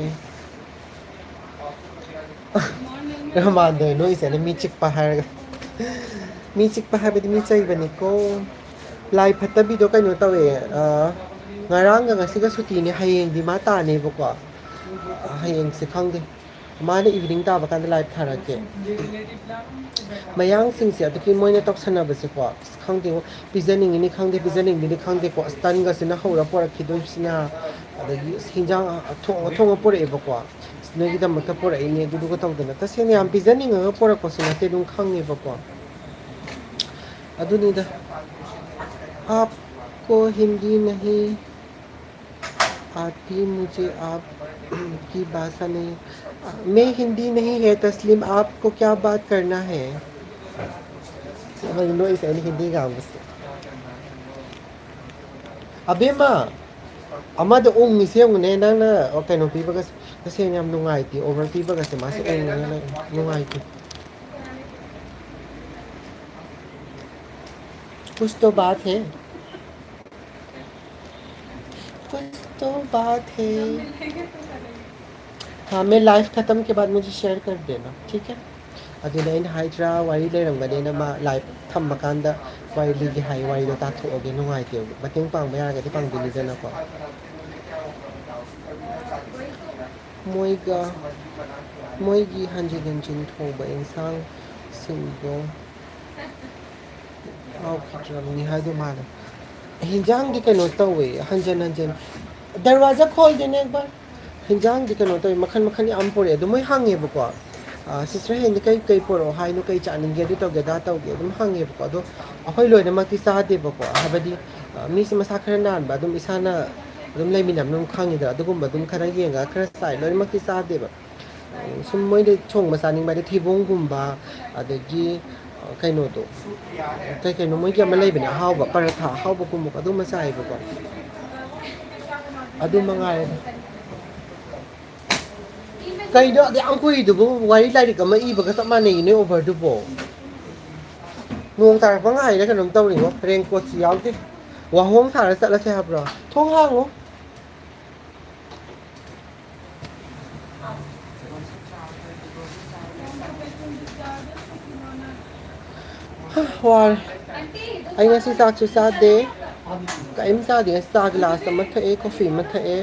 ꯔꯣꯃꯥꯟꯗꯣ ꯅꯣꯛꯏꯁꯦ, ꯑꯩꯅ ꯃꯤ ꯆꯤꯛꯄ ꯍꯥꯏꯔꯒ꯫ ꯃꯤ ꯆꯤꯛꯄ ꯍꯥꯏꯕꯗꯤ ꯃꯤ ꯆꯩꯕꯅꯤꯀꯣ꯫ ꯂꯥꯏ ꯐꯠꯇꯕꯤꯗꯣ ꯀꯩꯅꯣ ꯇꯧꯋꯦ, ꯑ, ꯉꯔꯥꯡꯒ ꯉꯁꯤꯒ ꯁꯨꯇꯤꯅꯦ, ꯍꯌꯦꯡꯗꯤ ꯃꯥ ꯇꯥꯅꯦꯕꯀꯣ꯫ ꯑ, ꯍꯌꯦꯡꯁꯦ ꯈꯪꯗꯦ, ꯃꯥꯅ ꯏꯚꯤꯅꯤꯡ ꯇꯥꯕ ꯀꯥꯟꯗ ꯂꯥꯏꯚ ꯊꯥꯔꯛꯀꯦ꯫ ꯃꯌꯥꯡꯁꯤꯡꯁꯦ ꯑꯗꯨꯒꯤ ꯃꯣꯏꯅ ꯇꯧꯁꯟꯅꯕꯁꯦꯀꯣ, ꯑꯁ, ꯈꯪꯗꯦꯉꯣ, ꯄꯤꯖꯅꯤꯡꯉꯤꯅꯤ ꯈꯪꯗꯦ, ꯄꯤꯖꯅꯤꯡꯗꯦꯅꯤ ꯈꯪꯗꯦꯀꯣ, ꯑꯁ, ꯇꯟꯒꯁꯤꯅ ꯍꯧꯔ ꯄꯣꯔꯛꯈꯤꯗꯣꯏꯁꯤꯅ, ꯑꯗꯒꯤ ꯑꯁ, ꯍꯤꯟꯖꯥꯡ ꯊꯣꯡꯉ ꯊꯣꯡꯉ ꯄꯣꯔꯛꯑꯦꯕꯀꯣ꯫ ꯑꯁ, ꯅꯣꯏꯒꯤꯗꯃꯛꯇ ꯄꯣꯔꯛꯏꯅꯦ ꯑꯗꯨꯗꯨꯒ ꯇꯧꯗꯅ, ꯇꯁꯦꯡꯅ ꯌꯥꯝ ꯄꯤꯖꯅꯤꯡꯉꯒ ꯄꯣꯔꯛꯄꯁꯨ ꯅꯠꯇꯦ, ꯑꯗꯨꯝ ꯈꯪꯉꯦꯕꯀꯣ꯫ ꯑꯗꯨꯅꯤꯗ꯫ आपको हिंदी नहीं आती, मुझे आपकी भाषा नहीं। मैं हिंदी नहीं है तस्लीम, आपको क्या बात करना है? ꯅꯣꯏ ꯏꯁꯩ ꯑꯅꯤ ꯍꯤꯟꯗꯤ ꯉꯥꯡꯕꯁꯦ꯫ ꯑꯕꯦꯝꯃ, ꯑꯃꯗ ꯎꯪꯉꯤꯁꯦ ꯌꯦꯡꯉꯨꯅꯦ, ꯅꯪꯅ ꯀꯩꯅꯣ ꯄꯤꯕꯒꯁꯦ꯫ ꯇꯁꯦꯡꯅ ꯌꯥꯝ ꯅꯨꯡꯉꯥꯏꯇꯦ, ꯑꯣꯚꯔ ꯄꯤꯕꯒꯁꯦ ꯃꯥꯁꯦ ꯎꯪꯉꯒ ꯂꯩ꯫ ꯅꯨꯡꯉꯥꯏꯇꯦ꯫ कुछ तो बात है। कुछ तो बात है। हाँ, मैं लाइव खत्म के बाद मुझे शेयर कर देना, ठीक है? ꯑꯗꯨꯅ ꯑꯩꯅ ꯍꯥꯏꯗ꯭ꯔꯥ, ꯋꯥꯔꯤ ꯂꯩꯔꯝꯒꯅꯦꯅ꯫ ꯃꯥ ꯂꯥꯏꯚ ꯊꯝꯃꯀꯥꯟꯗ ꯋꯥꯔꯤ ꯂꯤꯒꯦ ꯍꯥꯏ, ꯋꯥꯔꯤꯗꯣ ꯇꯥꯊꯣꯛꯑꯒꯦ, ꯅꯨꯡꯉꯥꯏꯇꯦꯕ꯫ ꯃꯇꯦꯡ ꯄꯥꯡꯕ ꯌꯥꯔꯒꯗꯤ ꯄꯥꯡꯕꯤꯅꯤꯗꯅꯀꯣ꯫ ꯃꯣꯏꯒ, ꯃꯣꯏꯒꯤ ꯍꯟꯖꯤꯟ ꯍꯟꯖꯤꯟ ꯊꯣꯡꯕ ꯏꯟꯁꯥꯡꯁꯤꯡꯗꯣ ꯍꯥꯎꯈꯤꯗ꯭ꯔꯕꯅꯤ ꯍꯥꯏꯗꯣ ꯃꯥꯜꯂꯦ꯫ ꯍꯤꯟꯖꯥꯡꯗꯤ ꯀꯩꯅꯣ ꯇꯧꯋꯦ, ꯍꯟꯖꯟ ꯍꯟꯖꯟ꯫ ꯗꯔꯋꯥꯖꯥ ꯈꯣꯜ ꯗꯦꯅꯦ ꯑꯦꯛ ꯕꯥꯔ꯫ ꯍꯤꯟꯖꯥꯡꯗꯤ ꯀꯩꯅꯣ ꯇꯧꯋꯦ, ꯃꯈꯜ ꯃꯈꯜ ꯌꯥꯝ ꯄꯨꯔꯛꯑꯦ꯫ ꯑꯗꯣ ꯃꯣꯏ ꯍꯪꯉꯦꯕꯀꯣ, "ꯑ, ꯁꯤꯁꯇꯔ ꯍꯌꯦꯡꯗꯤ ꯀꯩ ꯀꯩ ꯄꯨꯔꯛꯑꯣ ꯍꯥꯏꯅꯣ, ꯀꯩ ꯆꯥꯅꯤꯡꯒꯦ, ꯑꯗꯨ ꯇꯧꯒꯦ, ꯑꯗꯥ ꯇꯧꯒꯦ?" ꯑꯗꯨꯝ ꯍꯪꯉꯦꯕꯀꯣ꯫ ꯑꯗꯣ ꯑꯩꯈꯣꯏ ꯂꯣꯏꯅꯃꯛꯇꯤ ꯆꯥꯗꯦꯕꯀꯣ, ꯍꯥꯏꯕꯗꯤ, ꯑ, ꯃꯤꯁꯦ ꯃꯁꯥ ꯈꯔ ꯅꯥꯟꯕ, ꯑꯗꯨꯝ ꯏꯁꯥꯅ ꯑꯗꯨꯝ ꯂꯩꯃꯤꯟꯅꯕꯅ ꯑꯗꯨꯝ ꯈꯪꯉꯤꯗꯅ꯫ ꯑꯗꯨꯒꯨꯝꯕ ꯑꯗꯨꯝ ꯈꯔ ꯌꯦꯡꯉꯒ ꯈꯔ ꯆꯥꯏ, ꯂꯣꯏꯅꯃꯛꯇꯤ ꯆꯥꯗꯦꯕ꯫ ꯁꯨꯝ ꯃꯣꯏꯗ ꯊꯣꯡꯕ ꯆꯥꯅꯤꯡꯕ ꯍꯥꯏꯗꯤ ꯊꯩꯕꯣꯡꯒꯨꯝꯕ, ꯑꯗꯒꯤ, ꯑ, ꯀꯩꯅꯣꯗꯣ, ꯀꯩ ꯀꯩꯅꯣ ꯃꯣꯏꯒꯤ ꯑꯃ ꯂꯩꯕꯅꯦ ꯑꯍꯥꯎꯕ, ꯄꯔꯥꯊꯥ ꯑꯍꯥꯎꯕꯒꯨꯝꯕ, ꯑꯗꯨꯝꯕ ꯆꯥꯏꯌꯦꯕꯀꯣ꯫ ꯑꯗꯨ ꯃꯉꯥꯏꯔꯦ꯫ ꯀꯩꯅꯣ ꯑꯗꯨ ꯌꯥꯝ ꯀꯨꯏꯗꯨꯕꯨ? ꯋꯥꯔꯤ ꯂꯥꯏꯔꯤꯛ ꯑꯃ ꯏꯕꯒ ꯆꯞ ꯃꯥꯟꯅꯩ ꯅꯣꯏ ꯑꯣꯚꯔꯗꯨꯕꯣ꯫ ꯅꯣꯡ ꯇꯥꯔꯛꯄ ꯉꯥꯏꯔꯦ ꯀꯩꯅꯣꯝ ꯇꯧꯔꯤꯉꯣ꯫ ꯔꯦꯟꯀꯣꯠꯁꯨ ꯌꯥꯎꯗꯦ꯫ ꯋꯥꯍꯣꯡ ꯊꯥꯔ ꯆꯠꯂꯁꯦ ꯍꯥꯏꯕ꯭ꯔꯣ? ꯊꯣꯡ ꯍꯥꯡꯉꯣ꯫ ꯍꯥ, ꯋꯥꯔꯦ꯫ ꯑꯩ ꯉꯁꯤ ꯆꯥꯛꯁꯨ ꯆꯥꯗꯦ, ꯀꯔꯤꯝ ꯆꯥꯗꯦ꯫ ꯉꯁꯤ ꯆꯥ ꯒꯤꯂꯥꯁ ꯑꯃ ꯊꯛꯑꯦ, ꯀꯣꯐꯤ ꯑꯃ ꯊꯛꯑꯦ,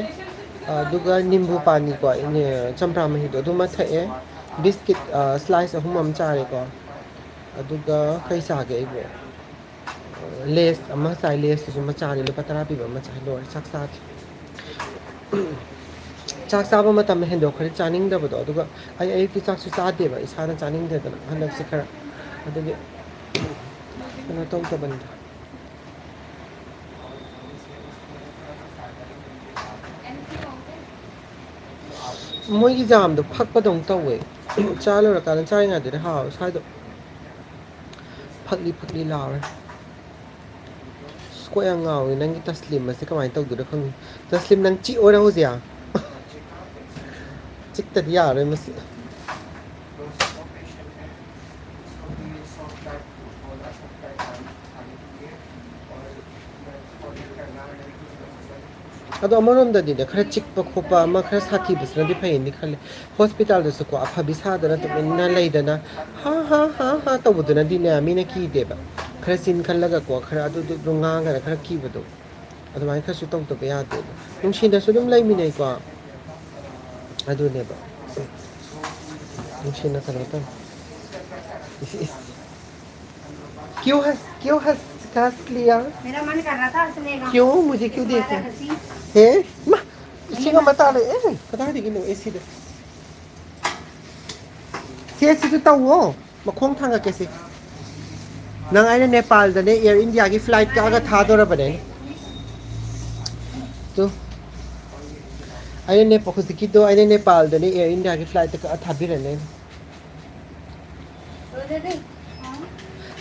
ꯑꯗꯨꯒ ꯅꯤꯝꯕꯨ ꯄꯥꯅꯤꯀꯣ, ꯏꯅꯦ, ꯆꯝꯄ꯭ꯔꯥ ꯃꯍꯤꯗꯣ ꯑꯗꯨꯃ ꯊꯛꯑꯦ, ꯕꯤꯁꯀꯤꯠ, ꯑ, ꯁ꯭ꯂꯥꯏꯁ ꯑꯍꯨꯝ ꯑꯃ ꯆꯥꯔꯦꯀꯣ, ꯑꯗꯨꯒ ꯀꯩ ꯆꯥꯒꯦ ꯑꯩꯕꯨ? ꯂꯦꯁ ꯑꯃ ꯆꯥꯏ, ꯂꯦꯁꯇꯨꯁꯨ ꯃꯆꯥꯅꯤ, ꯂꯨꯄꯥ ꯇꯔꯥ ꯄꯤꯕ ꯑꯃ ꯆꯥꯏ, ꯂꯣꯏꯔꯦ, ꯆꯥꯛ ꯆꯥꯗꯦ꯫ ꯆꯥꯛ ꯆꯥꯕ ꯃꯇꯝꯗ ꯍꯦꯟꯗꯣꯛꯈ꯭ꯔꯗꯤ ꯆꯥꯅꯤꯡꯗꯕꯗꯣ, ꯑꯗꯨꯒ ꯑꯩ ꯑꯌꯨꯛꯀꯤ ꯆꯥꯛꯁꯨ ꯆꯥꯗꯦꯕ, ꯏꯁꯥꯅ ꯆꯥꯅꯤꯡꯗꯦꯗꯅ ꯍꯟꯗꯛꯁꯦ ꯈꯔ, ꯑꯗꯨꯒꯤ ꯀꯩꯅꯣ ꯇꯧꯗꯕꯅꯤꯗ꯫ ꯃꯣꯏꯒꯤ ꯖꯥꯝꯗꯣ ꯐꯛꯄꯗꯧꯅ ꯇꯧꯋꯦ꯫ ꯆꯥ ꯂꯣꯏꯔꯀꯥꯟꯗ, ꯆꯥꯔꯤꯉꯩꯗꯗꯤ ꯍꯥꯎꯋꯦ, ꯁ꯭ꯋꯥꯏꯗ ꯐꯛꯂꯤ ꯐꯛꯂꯤ ꯂꯥꯎꯔꯦ꯫ ꯑꯁ, ꯀꯣꯛ ꯌꯥꯝ ꯉꯥꯎꯋꯦ꯫ ꯅꯪꯒꯤ ꯇꯁꯂꯤꯝ ꯑꯁꯤ ꯀꯃꯥꯏꯅ ꯇꯧꯗꯣꯏꯅꯣ ꯈꯪꯗꯦ꯫ ꯇꯁꯂꯤꯝ, ꯅꯪ ꯆꯤꯛꯑꯣꯔ ꯍꯧꯖꯤꯛ? ꯆꯤꯛꯇꯗꯤ ꯌꯥꯔꯣꯏ ꯃꯁꯤ꯫ ꯑꯗꯣ ꯑꯃꯔꯣꯝꯗꯗꯤꯅꯦ, ꯈꯔ ꯆꯤꯛꯄ ꯈꯣꯠꯄ ꯑꯃ ꯈꯔ ꯁꯥꯊꯤꯕꯁꯤꯅꯗꯤ ꯐꯩꯅꯤ ꯈꯜꯂꯦ꯫ ꯍꯣꯁꯄꯤꯇꯥꯜꯗꯁꯨꯀꯣ ꯑꯐꯕꯤ ꯁꯥꯗꯅ ꯇꯨꯃꯤꯟꯅ ꯂꯩꯗꯅ ꯍꯥ ꯍꯥ ꯍꯥ ꯍꯥ ꯇꯧꯕꯗꯨꯅꯗꯤꯅꯦ ꯃꯤꯅ ꯀꯤꯗꯦꯕ꯫ ꯈꯔ ꯆꯤꯟ ꯈꯜꯂꯒꯀꯣ, ꯈꯔ ꯑꯗꯨꯗꯨ ꯑꯗꯨ ꯉꯥꯡꯉꯒ ꯈꯔ ꯀꯤꯕꯗꯣ, ꯑꯗꯨꯃꯥꯏꯅ ꯈꯔꯁꯨ ꯇꯧꯗꯕ ꯌꯥꯗꯦꯕ꯫ ꯅꯨꯡꯁꯤꯅꯁꯨ ꯑꯗꯨꯝ ꯂꯩꯃꯤꯟꯅꯩꯀꯣ, ꯑꯗꯨꯅꯦꯕ꯫ ꯅꯨꯡꯁꯤꯅ ꯀꯩꯅꯣ ꯇꯧ꯫ ꯏꯁ, ꯏꯁ꯫ क्यों हंस, क्यों हंस, हंस लिया? मेरा मन कर रहा था हंसने का। क्यों? मुझे क्यों देख रहा है? तुम्हारा हंसी। हे? मा, ꯏꯁꯤꯡ ꯑꯃ ꯇꯥꯜꯂꯛꯑꯦ꯫ ꯀꯗꯥꯏꯗꯒꯤꯅꯣ? ꯑꯦ ꯁꯤꯗ꯫ ꯁꯦ, ꯁꯤꯁꯨ ꯇꯧꯋꯣ꯫ ꯃꯈꯣꯡ ꯊꯥꯡꯒꯠꯀꯦ ꯁꯦ꯫ ꯅꯪ ꯑꯩꯅ ꯅꯦꯄꯥꯜꯗꯅꯦ ꯑꯦꯌꯔ ꯏꯟꯗꯤꯌꯥꯒꯤ ꯐ꯭ꯂꯥꯏꯠ ꯀꯛꯑꯒ ꯊꯥꯗꯣꯔꯕꯅꯦ꯫ ꯇꯨ꯫ ꯑꯩꯅ ꯅꯦꯄꯥ-, ꯍꯧꯖꯤꯛꯀꯤꯗꯣ ꯑꯩꯅ ꯅꯦꯄꯥꯜꯗꯅꯦ ꯑꯦꯌꯔ ꯏꯟꯗꯤꯌꯥꯒꯤ ꯐ꯭ꯂꯥꯏꯠꯇ ꯀꯛꯑ ꯊꯥꯕꯤꯔꯅꯦ꯫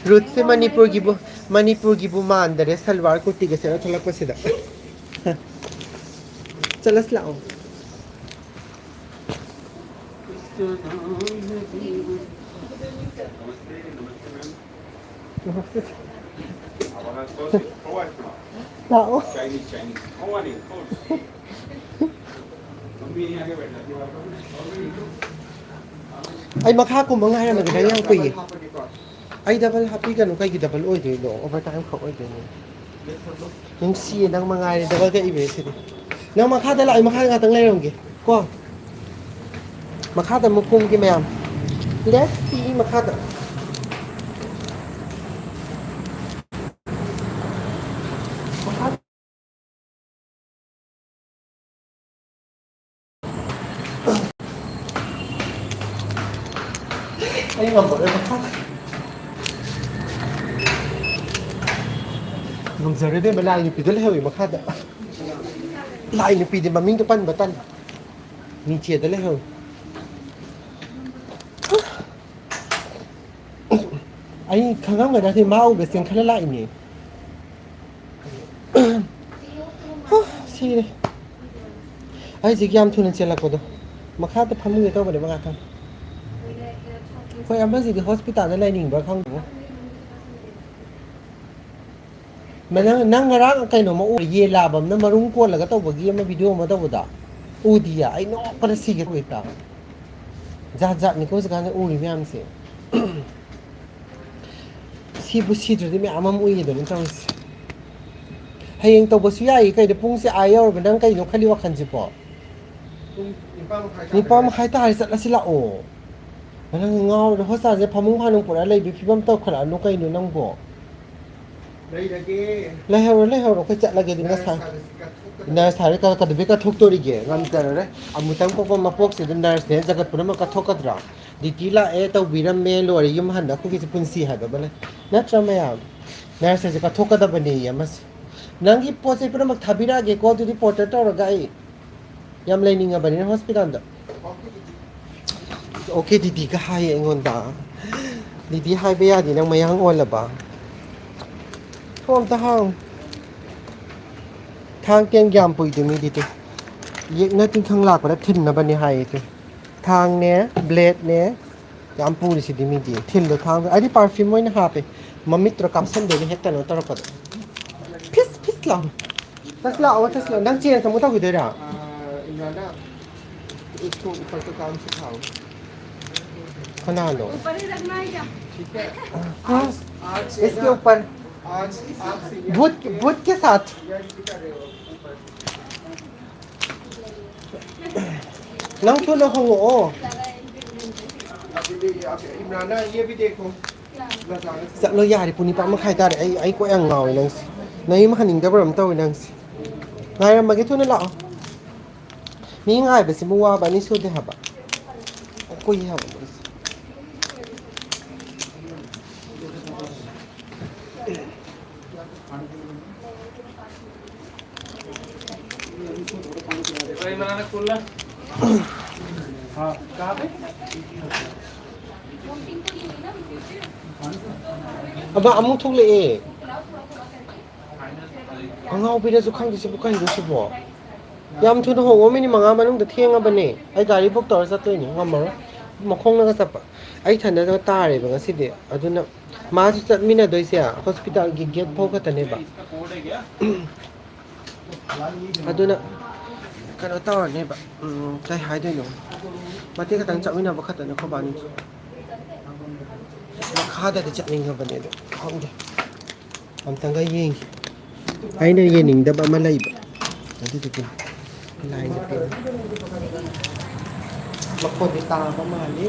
ꯔꯨꯠꯁꯦ ꯃꯅꯤꯄꯨꯔꯒꯤꯕꯨ, ꯃꯅꯤꯄꯨꯔꯒꯤꯕꯨ ꯃꯥꯟꯗꯔꯦ, ꯁꯜꯋꯥꯔ ꯀꯨꯔꯇꯤꯒ ꯁꯦꯠꯂ ꯊꯣꯛꯂꯛꯄꯁꯤꯗ꯫ ꯆꯠꯂꯁꯤ ꯂꯥꯛꯑꯣ꯫ ꯂꯥꯛꯑꯣ꯫ ꯑꯩ ꯃꯈꯥ ꯀꯨꯝꯕ ꯉꯥꯏꯔꯝꯃꯒꯦ, ꯅꯪ ꯌꯥꯝ ꯀꯨꯏꯌꯦ꯫ ꯑꯩ ꯗꯕꯜ ꯍꯥꯞꯄꯤꯒꯅꯨ, ꯀꯩꯒꯤ ꯗꯕꯜ ꯑꯣꯏꯗꯣꯏꯅꯣ? ꯑꯣꯚꯔ ꯇꯥꯏꯝ ꯈꯛ ꯑꯣꯏꯗꯣꯏꯅꯦ꯫ ꯅꯨꯡꯁꯤꯌꯦ, ꯅꯪ ꯃꯉꯥꯏꯔꯦ ꯗꯕꯜꯒ ꯏꯕꯤꯔꯤꯁꯤꯗꯤ꯫ ꯅꯪ ꯃꯈꯥꯗ ꯂꯥꯛꯑꯣ, ꯃꯈꯥꯗ ꯉꯥꯛꯇꯪ ꯂꯩꯔꯝꯒꯦ ꯀꯣ꯫ ꯃꯈꯥꯗ ꯑꯃꯨꯛ ꯀꯨꯝꯒꯦ ꯃꯌꯥꯝ꯫ Let's see ꯃꯈꯥꯗ꯫ ꯑꯩ ꯉꯝꯃꯔꯣꯏ ꯃꯈꯥꯗ꯫ ꯉꯝꯖꯔꯣꯏ ꯏꯕꯦꯝꯃ, ꯂꯥꯏ ꯅꯨꯄꯤꯗꯣ ꯂꯩꯍꯧꯋꯤ ꯃꯈꯥꯗ꯫ ꯂꯥꯏ ꯅꯨꯄꯤꯗꯤ ꯃꯃꯤꯡꯗꯣ ꯄꯟꯕ ꯇꯜꯂꯤ꯫ ꯅꯤꯆꯦꯗ ꯂꯩꯍꯧꯋꯤ꯫ ꯑꯩ ꯈꯪꯉꯝꯒꯗ꯭ꯔꯥ ꯁꯤ ꯃꯥ ꯎꯕ꯭ꯔꯥ ꯆꯦꯟꯈꯠꯂ ꯂꯥꯛꯏꯅꯦ꯫ ꯍ, ꯁꯤꯔꯦ꯫ ꯑꯩꯁꯦ ꯌꯥꯝ ꯊꯨꯅ ꯆꯦꯜꯂꯛꯄꯗꯣ꯫ ꯃꯈꯥꯗ ꯐꯝꯒꯦ ꯇꯧꯕꯅꯦꯕ ꯉꯥꯛꯇꯪ꯫ ꯍꯣꯏ, ꯑꯃꯁꯤꯗꯤ ꯍꯣꯁꯄꯤꯇꯥꯜꯗ ꯂꯩꯅꯤꯡꯕ꯭ꯔꯥ ꯈꯪꯗꯦ꯫ ꯃ-, ꯅꯪ, ꯅꯪ ꯉꯔꯥꯡ ꯀꯩꯅꯣꯝꯃ ꯎ-, ꯌꯦꯟ ꯂꯥꯕ ꯑꯃꯅ ꯃꯔꯨꯝ ꯀꯣꯜꯂꯒ ꯇꯧꯕꯒꯤ ꯑꯃ ꯚꯤꯗꯤꯑꯣ ꯑꯃ ꯇꯧꯕꯗꯣ ꯎꯗꯤꯌꯦ? ꯑꯩ ꯅꯣꯛꯄꯗ ꯁꯤꯒꯦ ꯇꯧꯋꯦ ꯇꯥꯕ꯫ ꯖꯥꯠ ꯖꯥꯠꯅꯤꯀꯣ ꯍꯧꯖꯤꯛꯀꯥꯟꯗ ꯎꯔꯤ ꯃꯌꯥꯝꯁꯦ꯫ ꯁꯤꯕꯨ ꯁꯤꯗ꯭ꯔꯗꯤ ꯃꯌꯥꯝ ꯑꯃ ꯎꯏꯌꯦꯗꯅ ꯇꯧꯔꯤꯁꯦ꯫ ꯍꯌꯦꯡ ꯇꯧꯕꯁꯨ ꯌꯥꯏꯌꯦ ꯀꯩꯅꯣ, ꯄꯨꯡꯁꯦ ꯑꯥ ꯌꯧꯔꯕ, ꯅꯪ ꯀꯩꯅꯣ ꯈꯜꯂꯤ ꯋꯥꯈꯜꯁꯤꯕꯣ? ꯄꯨꯡ ꯅꯤꯄꯥꯟ ꯃꯈꯥꯏ ꯇꯥꯔꯦ꯫ ꯅꯤꯄꯥꯟ ꯃꯈꯥꯏ ꯇꯥꯔꯦ, ꯆꯠꯂꯁꯤ ꯂꯥꯛꯑꯣ꯫ ꯅꯪ ꯉꯥꯎꯔꯦ, ꯍꯣꯁꯄꯤꯇꯥꯜꯁꯦ ꯐꯃꯨꯡ ꯐꯥꯅ ꯄꯨꯔꯥ ꯂꯩꯕꯒꯤ ꯐꯤꯕꯝ ꯇꯧꯈꯠꯂꯛꯑꯅꯨ ꯀꯩꯅꯣ ꯅꯪꯕꯣ꯫ ꯂꯩꯔꯒꯦ꯫ ꯂꯩꯍꯧꯔꯣ, ꯂꯩꯍꯧꯔꯣ, ꯑꯩꯈꯣꯏ ꯆꯠꯂꯒꯦ ꯑꯗꯨꯝ ꯅꯁꯥ-, ꯅꯔꯁ ꯍꯥꯏꯕꯁꯤ ꯀꯠꯊꯣꯛꯀꯗꯕ꯫ ꯅꯔꯁ ꯍꯥꯏꯔꯦ ꯀ-, ꯀꯩꯗꯧꯕꯩ ꯀꯠꯊꯣꯛꯇꯣꯔꯤꯒꯦ? ꯉꯝꯖꯔꯔꯣꯏ꯫ ꯑꯃꯨꯛꯇꯪ ꯄꯣꯛꯄ ꯃꯄꯣꯛꯁꯤꯗ ꯅꯔꯁꯅꯦ ꯖꯒꯠ ꯄꯨꯝꯅꯃꯛ ꯀꯠꯊꯣꯛꯀꯗ꯭ꯔꯥ? ꯗ꯭ꯌꯨꯇꯤ ꯂꯥꯛꯑꯦ, ꯇꯧꯕꯤꯔꯝꯃꯦ, ꯂꯣꯏꯔꯦ, ꯌꯨꯝ ꯍꯟꯕ, ꯑꯩꯈꯣꯏꯒꯤꯁꯨ ꯄꯨꯟꯁꯤ ꯍꯥꯏꯕ ꯑꯃ ꯂꯩ꯫ ꯅꯠꯇ꯭ꯔ ꯃꯌꯥꯝ? ꯅꯔꯁ ꯍꯥꯏꯁꯦ ꯀꯠꯊꯣꯛꯀꯗꯕꯅꯦꯌꯦ ꯑꯃꯁꯦ꯫ ꯅꯪꯒꯤ ꯄꯣꯠ ꯆꯩ ꯄꯨꯝꯅꯃꯛ ꯊꯥꯕꯤꯔꯛꯑꯒꯦꯀꯣ, ꯑꯗꯨꯗꯤ ꯄꯣꯔꯇꯔ ꯇꯧꯔꯒ ꯑꯩ꯫ ꯌꯥꯝ ꯂꯩꯅꯤꯡꯉꯕꯅꯤꯅ ꯍꯣꯁꯄꯤꯇꯥꯜꯗ꯫ ꯑꯣꯀꯦ ꯗꯤꯗꯤꯒ ꯍꯥꯏꯌꯦ ꯑꯩꯉꯣꯟꯗ꯫ ꯗꯤꯗꯤ ꯍꯥꯏꯕ ꯌꯥꯗꯦ, ꯅꯪ ꯃꯌꯥꯡ ꯑꯣꯜꯂꯕ? ꯊꯣꯡ ꯑꯝꯇ ꯍꯥꯡꯉꯨ꯫ ꯊꯥꯡ ꯀꯦꯟ ꯀꯌꯥꯝ ꯄꯨꯏꯗꯣ ꯃꯤꯗꯤ ꯇꯨ꯫ ꯌꯦꯛꯅ ꯇꯤꯡꯈꯪ ꯂꯥꯛꯄꯗ ꯊꯤꯟꯅꯕꯅꯦ ꯍꯥꯏꯌꯦ ꯇꯨ꯫ ꯊꯥꯡꯅꯦ, ꯕ꯭ꯂꯦꯗꯅꯦ, ꯌꯥꯝ ꯄꯨꯔꯤꯁꯤꯗꯤ ꯃꯤꯗꯤ꯫ ꯊꯤꯜꯂꯣ ꯊꯥꯡꯗꯣ꯫ ꯑꯩꯗꯤ ꯄꯥꯔꯐ꯭ꯌꯨꯝ ꯑꯣꯏꯅ ꯍꯥꯞꯄꯦ꯫ ꯃꯃꯤꯠꯇꯨꯔ ꯀꯥꯞꯁꯟꯗꯣꯏꯅꯦ ꯍꯦꯛ ꯀꯩꯅꯣ ꯇꯧꯔꯛꯄꯗ꯫ ꯐꯤꯁ ꯐꯤꯁ ꯂꯥꯎ꯫ ꯇꯁ ꯂꯥꯛꯑꯣ, ꯇꯁ ꯂꯥꯛꯑꯣ꯫ ꯅꯪ ꯆꯦꯟꯖ ꯑꯃꯨꯛ ꯇꯧꯈꯤꯗꯣꯏꯔꯥ? ꯑꯥ, ꯏꯃ꯭ꯔꯥꯟꯗ, ꯎꯁꯀꯣ ꯎꯄꯔ ꯀꯥ ꯀꯥꯝ ꯁꯤꯈꯥꯎ꯫ ꯀꯅꯥꯅꯣ? ऊपर ही रखना है क्या? ठीक है। हाँ, आज से इसके ना, ऊपर। आज आप सीनियर भूत, भूत के साथ। या ड्यूटी कर रहे हो ऊपर। ꯅꯪ ꯊꯨꯅ ꯍꯣꯡꯉꯛꯑꯣ꯫ अभी भी आप इमराना, ये भी देखो। ꯆꯠꯂꯣ ꯌꯥꯔꯦ, ꯄꯨꯡ ꯅꯤꯄꯥꯟ ꯃꯈꯥꯏ ꯇꯥꯔꯦ꯫ ꯑꯩ, ꯑꯩ ꯀꯣꯛ ꯌꯥꯝ ꯉꯥꯎꯋꯦ ꯅꯪꯁꯦ꯫ ꯅꯌꯨꯝ ꯍꯟꯅꯤꯡꯗꯕ꯭ꯔꯥ ꯑꯃ ꯇꯧꯋꯦ ꯅꯪꯁꯦ꯫ ꯉꯥꯏꯔꯝꯃꯒꯦ, ꯊꯨꯅ ꯂꯥꯛꯑꯣ꯫ ꯃꯤ ꯉꯥꯏꯕꯁꯤꯕꯨ ꯋꯥꯕ ꯑꯅꯤ ꯁꯨꯗꯦ ꯍꯥꯏꯕ꯫ ꯀꯨꯏ ꯍꯥꯏꯕ ꯃꯣꯏꯁꯦ꯫ ꯑꯕ ꯑꯃꯨꯛ ꯊꯣꯛꯂꯛꯑꯦ꯫ ꯑꯉꯥꯎꯕꯤꯔꯁꯨ ꯈꯪꯗꯦ ꯁꯤꯕꯨ ꯀꯩꯅꯣ ꯁꯤꯕꯣ? ꯌꯥꯝ ꯊꯨꯅ ꯍꯣꯡꯉꯣ, ꯃꯤꯅꯤꯠ ꯃꯉꯥ ꯃꯅꯨꯡꯗ ꯊꯦꯡꯉꯕꯅꯦ꯫ ꯑꯩ ꯒꯥꯔꯤ ꯕꯨꯛ ꯇꯧꯔ ꯆꯠꯇꯣꯏꯅꯦ, ꯉꯝꯃꯔꯣꯏ꯫ ꯃꯈꯣꯡꯅꯒ ꯆꯠꯄ꯫ ꯑꯩ ꯏꯊꯟꯗꯒ ꯇꯥꯔꯦꯕ ꯉꯁꯤꯗꯤ꯫ ꯑꯗꯨꯅ ꯃꯥꯁꯨ ꯆꯠꯃꯤꯟꯅꯗꯣꯏꯁꯦ ꯍꯣꯁꯄꯤꯇꯥꯜꯒꯤ ꯒꯦꯠ ꯐꯥꯎ ꯈꯛꯇꯅꯦꯕ꯫ ꯑꯗꯨꯅ ꯀꯩꯅꯣ ꯇꯧꯔꯅꯦꯕ, ꯎꯝ, ꯀꯩ ꯍꯥꯏꯗꯣꯏꯅꯣ? ꯃꯇꯦꯛ ꯈꯛꯇꯪ ꯆꯠꯃꯤꯟꯅꯕ ꯈꯛꯇꯅꯦ ꯑꯩꯈꯣꯏ ꯕꯥꯅꯤꯁꯨ꯫ ꯃꯈꯥꯗꯗꯤ ꯆꯠꯅꯤꯡꯉꯕꯅꯦ ꯑꯗꯣ ꯈꯪꯗꯦ꯫ ꯑꯝꯇꯪꯒ ꯌꯦꯡꯒꯦ꯫ ꯑꯩꯅ ꯌꯦꯡꯅꯤꯡꯗꯕ ꯑꯃ ꯂꯩꯕ꯫ ꯑꯗꯨꯗꯨꯒꯤ ꯂꯥꯏꯟꯗ ꯄꯤꯔꯝꯃꯦ꯫ ꯃꯈꯣꯟꯗꯤ ꯇꯥꯕ ꯃꯥꯜꯂꯤ꯫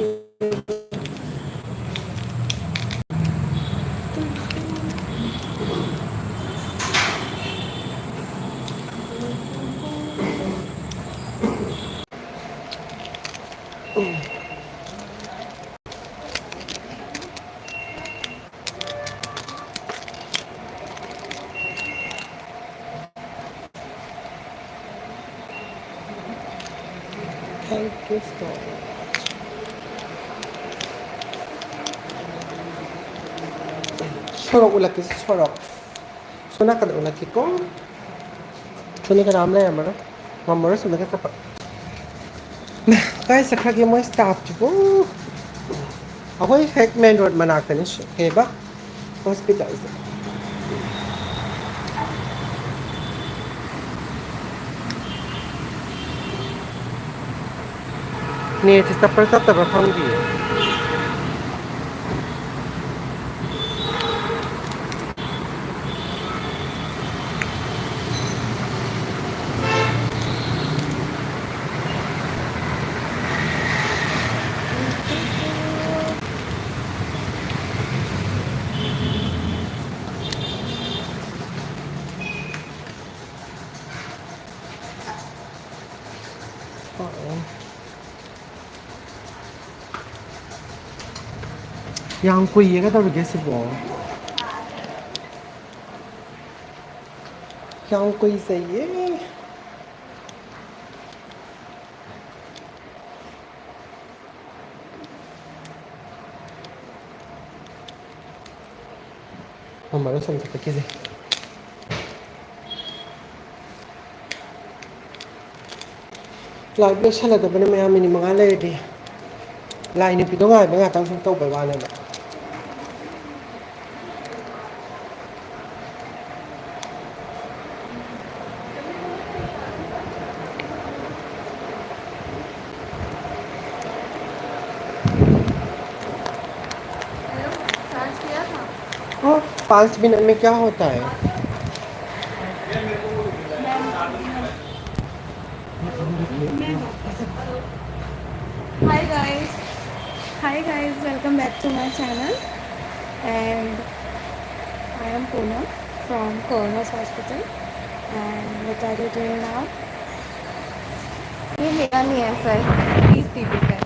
Thank you so much. ꯁꯣꯔꯣꯛ ꯎꯠꯂꯛꯀꯦ, ꯁꯣꯔꯣꯛ꯫ ꯁꯣꯝ ꯅꯥꯀꯟꯗ ꯎꯠꯂꯛꯀꯦꯀꯣ꯫ ꯁꯣꯝꯗ ꯀꯅꯥꯝ ꯂꯩꯔꯝꯃꯔꯣꯏ꯫ ꯉꯝꯃꯔꯣꯏ ꯁꯣꯝꯗꯒ ꯆꯠꯄ꯫ ꯃꯥ, ꯀꯥꯏ ꯆꯠꯈ꯭ꯔꯒꯦ ꯃꯣꯏ ꯁ꯭ꯇꯥꯐꯇꯨꯕꯨ? ꯑꯩꯈꯣꯏ ꯍꯦꯛ ꯃꯦꯟ ꯔꯣꯗ ꯃꯅꯥꯛꯇꯅꯤ ꯁꯤ-, ꯀꯩꯕ? ꯍꯣꯁꯄꯤꯇꯥꯜꯁꯦ꯫ ꯅꯦꯠꯁꯦ ꯆꯠꯄ꯭ꯔꯥ ꯆꯠꯇꯕ꯭ꯔꯥ ꯈꯪꯗꯤꯌꯦ꯫ ꯑꯣ꯫ ꯌꯥꯝ ꯀꯨꯏꯌꯦ, ꯀꯩꯗꯧꯔꯒꯦ ꯁꯤꯕꯣ? ꯌꯥꯝ ꯀꯨꯏꯖꯩꯌꯦ꯫ ꯃꯃꯥꯅ ꯁꯨꯝ ꯆꯠꯈꯤꯁꯦ꯫ ꯂꯥꯏꯚ ꯂꯣꯏꯁꯜꯂꯗꯕꯅꯦ ꯃꯌꯥꯝ, ꯃꯤꯅꯤꯠ ꯃꯉꯥ ꯂꯩꯔꯗꯤ꯫ ꯂꯥꯏ ꯅꯨꯄꯤꯗꯣ ꯉꯥꯏꯕ ꯉꯥꯛꯇꯪ ꯁꯨꯝ ꯇꯧꯕꯩ ꯋꯥꯅꯦꯕ꯫ हेलो, चार्ज किया था? हाँ, पाँच मिनट में क्या होता है? Hi guys, hi guys, welcome back to my channel, and I am Poonam from Coroner's Hospital. And what are you doing now? ये मेरा नहीं है सर, प्लीज दीदी का।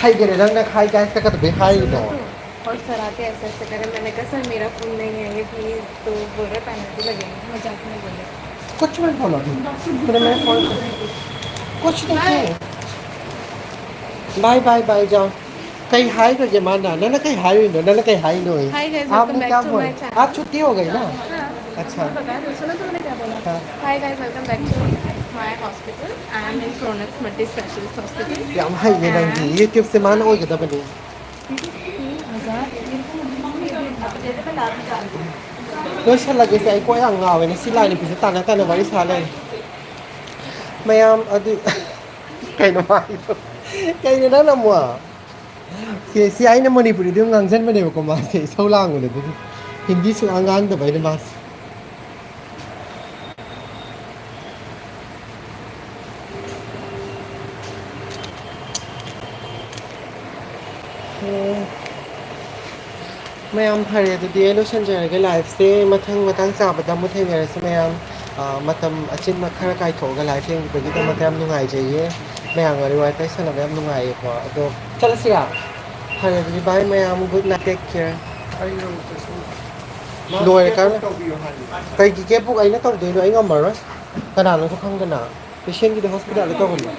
ꯍꯥꯏꯒꯦꯔꯦ, ꯅꯪꯅ ꯍꯥꯏ ꯒꯥꯏꯁꯇ ꯀꯩꯗꯧꯕꯩ ꯍꯥꯏꯔꯤꯅꯣ? सुनो तो, और सर आके ऐसे ऐसे करे, मैंने कहा सर मेरा फोन नहीं है ये प्लीज, तो बोल रहे पेनल्टी लगेगी, मजाक में बोले। कुछ मत बोलो तुम। तुमने मेरा फोन कुछ नहीं किया। बाय बाय बाय, जाओ। कहीं हाय करके मारना, ना ना, कहीं हाय नहीं, ना ना, कहीं हाय नहीं। Hi guys, आपने welcome क्या back to बोला? My channel. आज छुट्टी हो गई ना? हाँ। अच्छा। पता है, सुनो तो मैंने क्या बोला। हाँ। Hi guys, welcome back to my hospital. I am in Cronus Multi Specialist Hospital. ꯌꯥꯝ ꯍꯩꯌꯦ ꯅꯪꯗꯤ꯫ And YouTube ꯁꯦ ꯃꯥꯅ ꯑꯣꯏꯒꯗꯕꯅꯤ꯫ ꯂꯣꯏꯁꯜꯂꯒꯦꯁꯦ, ꯑꯩ ꯀꯣꯛ ꯌꯥꯝ ꯉꯥꯎꯋꯦ꯫ ꯉꯁꯤ ꯂꯥꯏ ꯅꯨꯄꯤꯁꯦ ꯇꯥꯟꯅ ꯇꯥꯟꯅ ꯋꯥꯔꯤ ꯁꯥ ꯂꯩꯔꯦ꯫ ꯃꯌꯥꯝ ꯑꯗꯨ ꯀꯩꯅꯣ ꯃꯥꯒꯤꯗꯣ? ꯀꯩꯅꯣ ꯅꯪꯅ ꯑꯃꯨꯛ? ꯁꯤ, ꯁꯤ ꯑꯩꯅ ꯃꯅꯤꯄꯨꯔꯤꯗ ꯑꯗꯨꯝ ꯉꯥꯡꯖꯟꯕꯅꯦꯕꯀꯣ, ꯃꯥꯁꯦ ꯏꯁꯧ ꯂꯥꯡꯕꯅꯦ, ꯑꯗꯨꯒꯤ ꯍꯤꯟꯗꯤ ꯁꯨꯡꯉꯥꯡ ꯉꯥꯡꯗꯕ ꯑꯩꯅ ꯃꯥꯁꯦ꯫ ꯎꯝ꯫ ꯃꯌꯥꯝ ꯐꯔꯦ, ꯑꯗꯨꯗꯤ ꯑꯩ ꯂꯣꯏꯁꯤꯟꯖꯔꯒꯦ ꯂꯥꯏꯐꯁꯦ꯫ ꯃꯊꯪ ꯃꯇꯥꯡ ꯆꯥꯕꯗ ꯑꯃꯨꯛ ꯊꯦꯡꯅꯔꯁꯤ ꯃꯌꯥꯝ꯫ ꯑ, ꯃꯇꯝ ꯑꯆꯤꯟꯕ ꯈꯔ ꯀꯥꯏꯊꯣꯛꯑꯒ ꯂꯥꯏꯐ ꯌꯦꯡꯕꯤꯕꯒꯤꯗꯃꯛꯇ ꯌꯥꯝ ꯅꯨꯡꯉꯥꯏꯖꯩꯌꯦ꯫ ꯃꯌꯥꯝꯒ ꯋꯥꯔꯤ ꯋꯥꯇꯥꯏ ꯁꯥꯟꯅꯕ ꯌꯥꯝ ꯅꯨꯡꯉꯥꯏꯌꯦꯀꯣ꯫ ꯑꯗꯣ ꯆꯠꯂꯁꯤꯔꯥ? ꯐꯔꯦ, ꯑꯗꯨꯗꯤ ꯕꯥꯏ ꯃꯌꯥꯝ, ꯒꯨꯗ ꯅꯥꯏꯠ, ꯇꯦꯛ ꯀꯦꯌꯔ꯫ ꯂꯣꯏꯔꯦ, ꯀꯥꯟꯅ ꯀꯩꯒꯤ ꯀꯦꯞ ꯕꯨꯛ ꯑꯩꯅ ꯇꯧꯗꯣꯏꯅꯣ? ꯑꯩ ꯉꯝꯃꯔꯣꯏ꯫ ꯀꯅꯥꯅꯣꯁꯨ ꯈꯪꯗꯅ꯫ ꯄꯦꯁꯦꯟꯒꯤꯗꯤ ꯍꯣꯁꯄꯤꯇꯥꯜꯗ ꯇꯧꯍꯜꯂꯣ꯫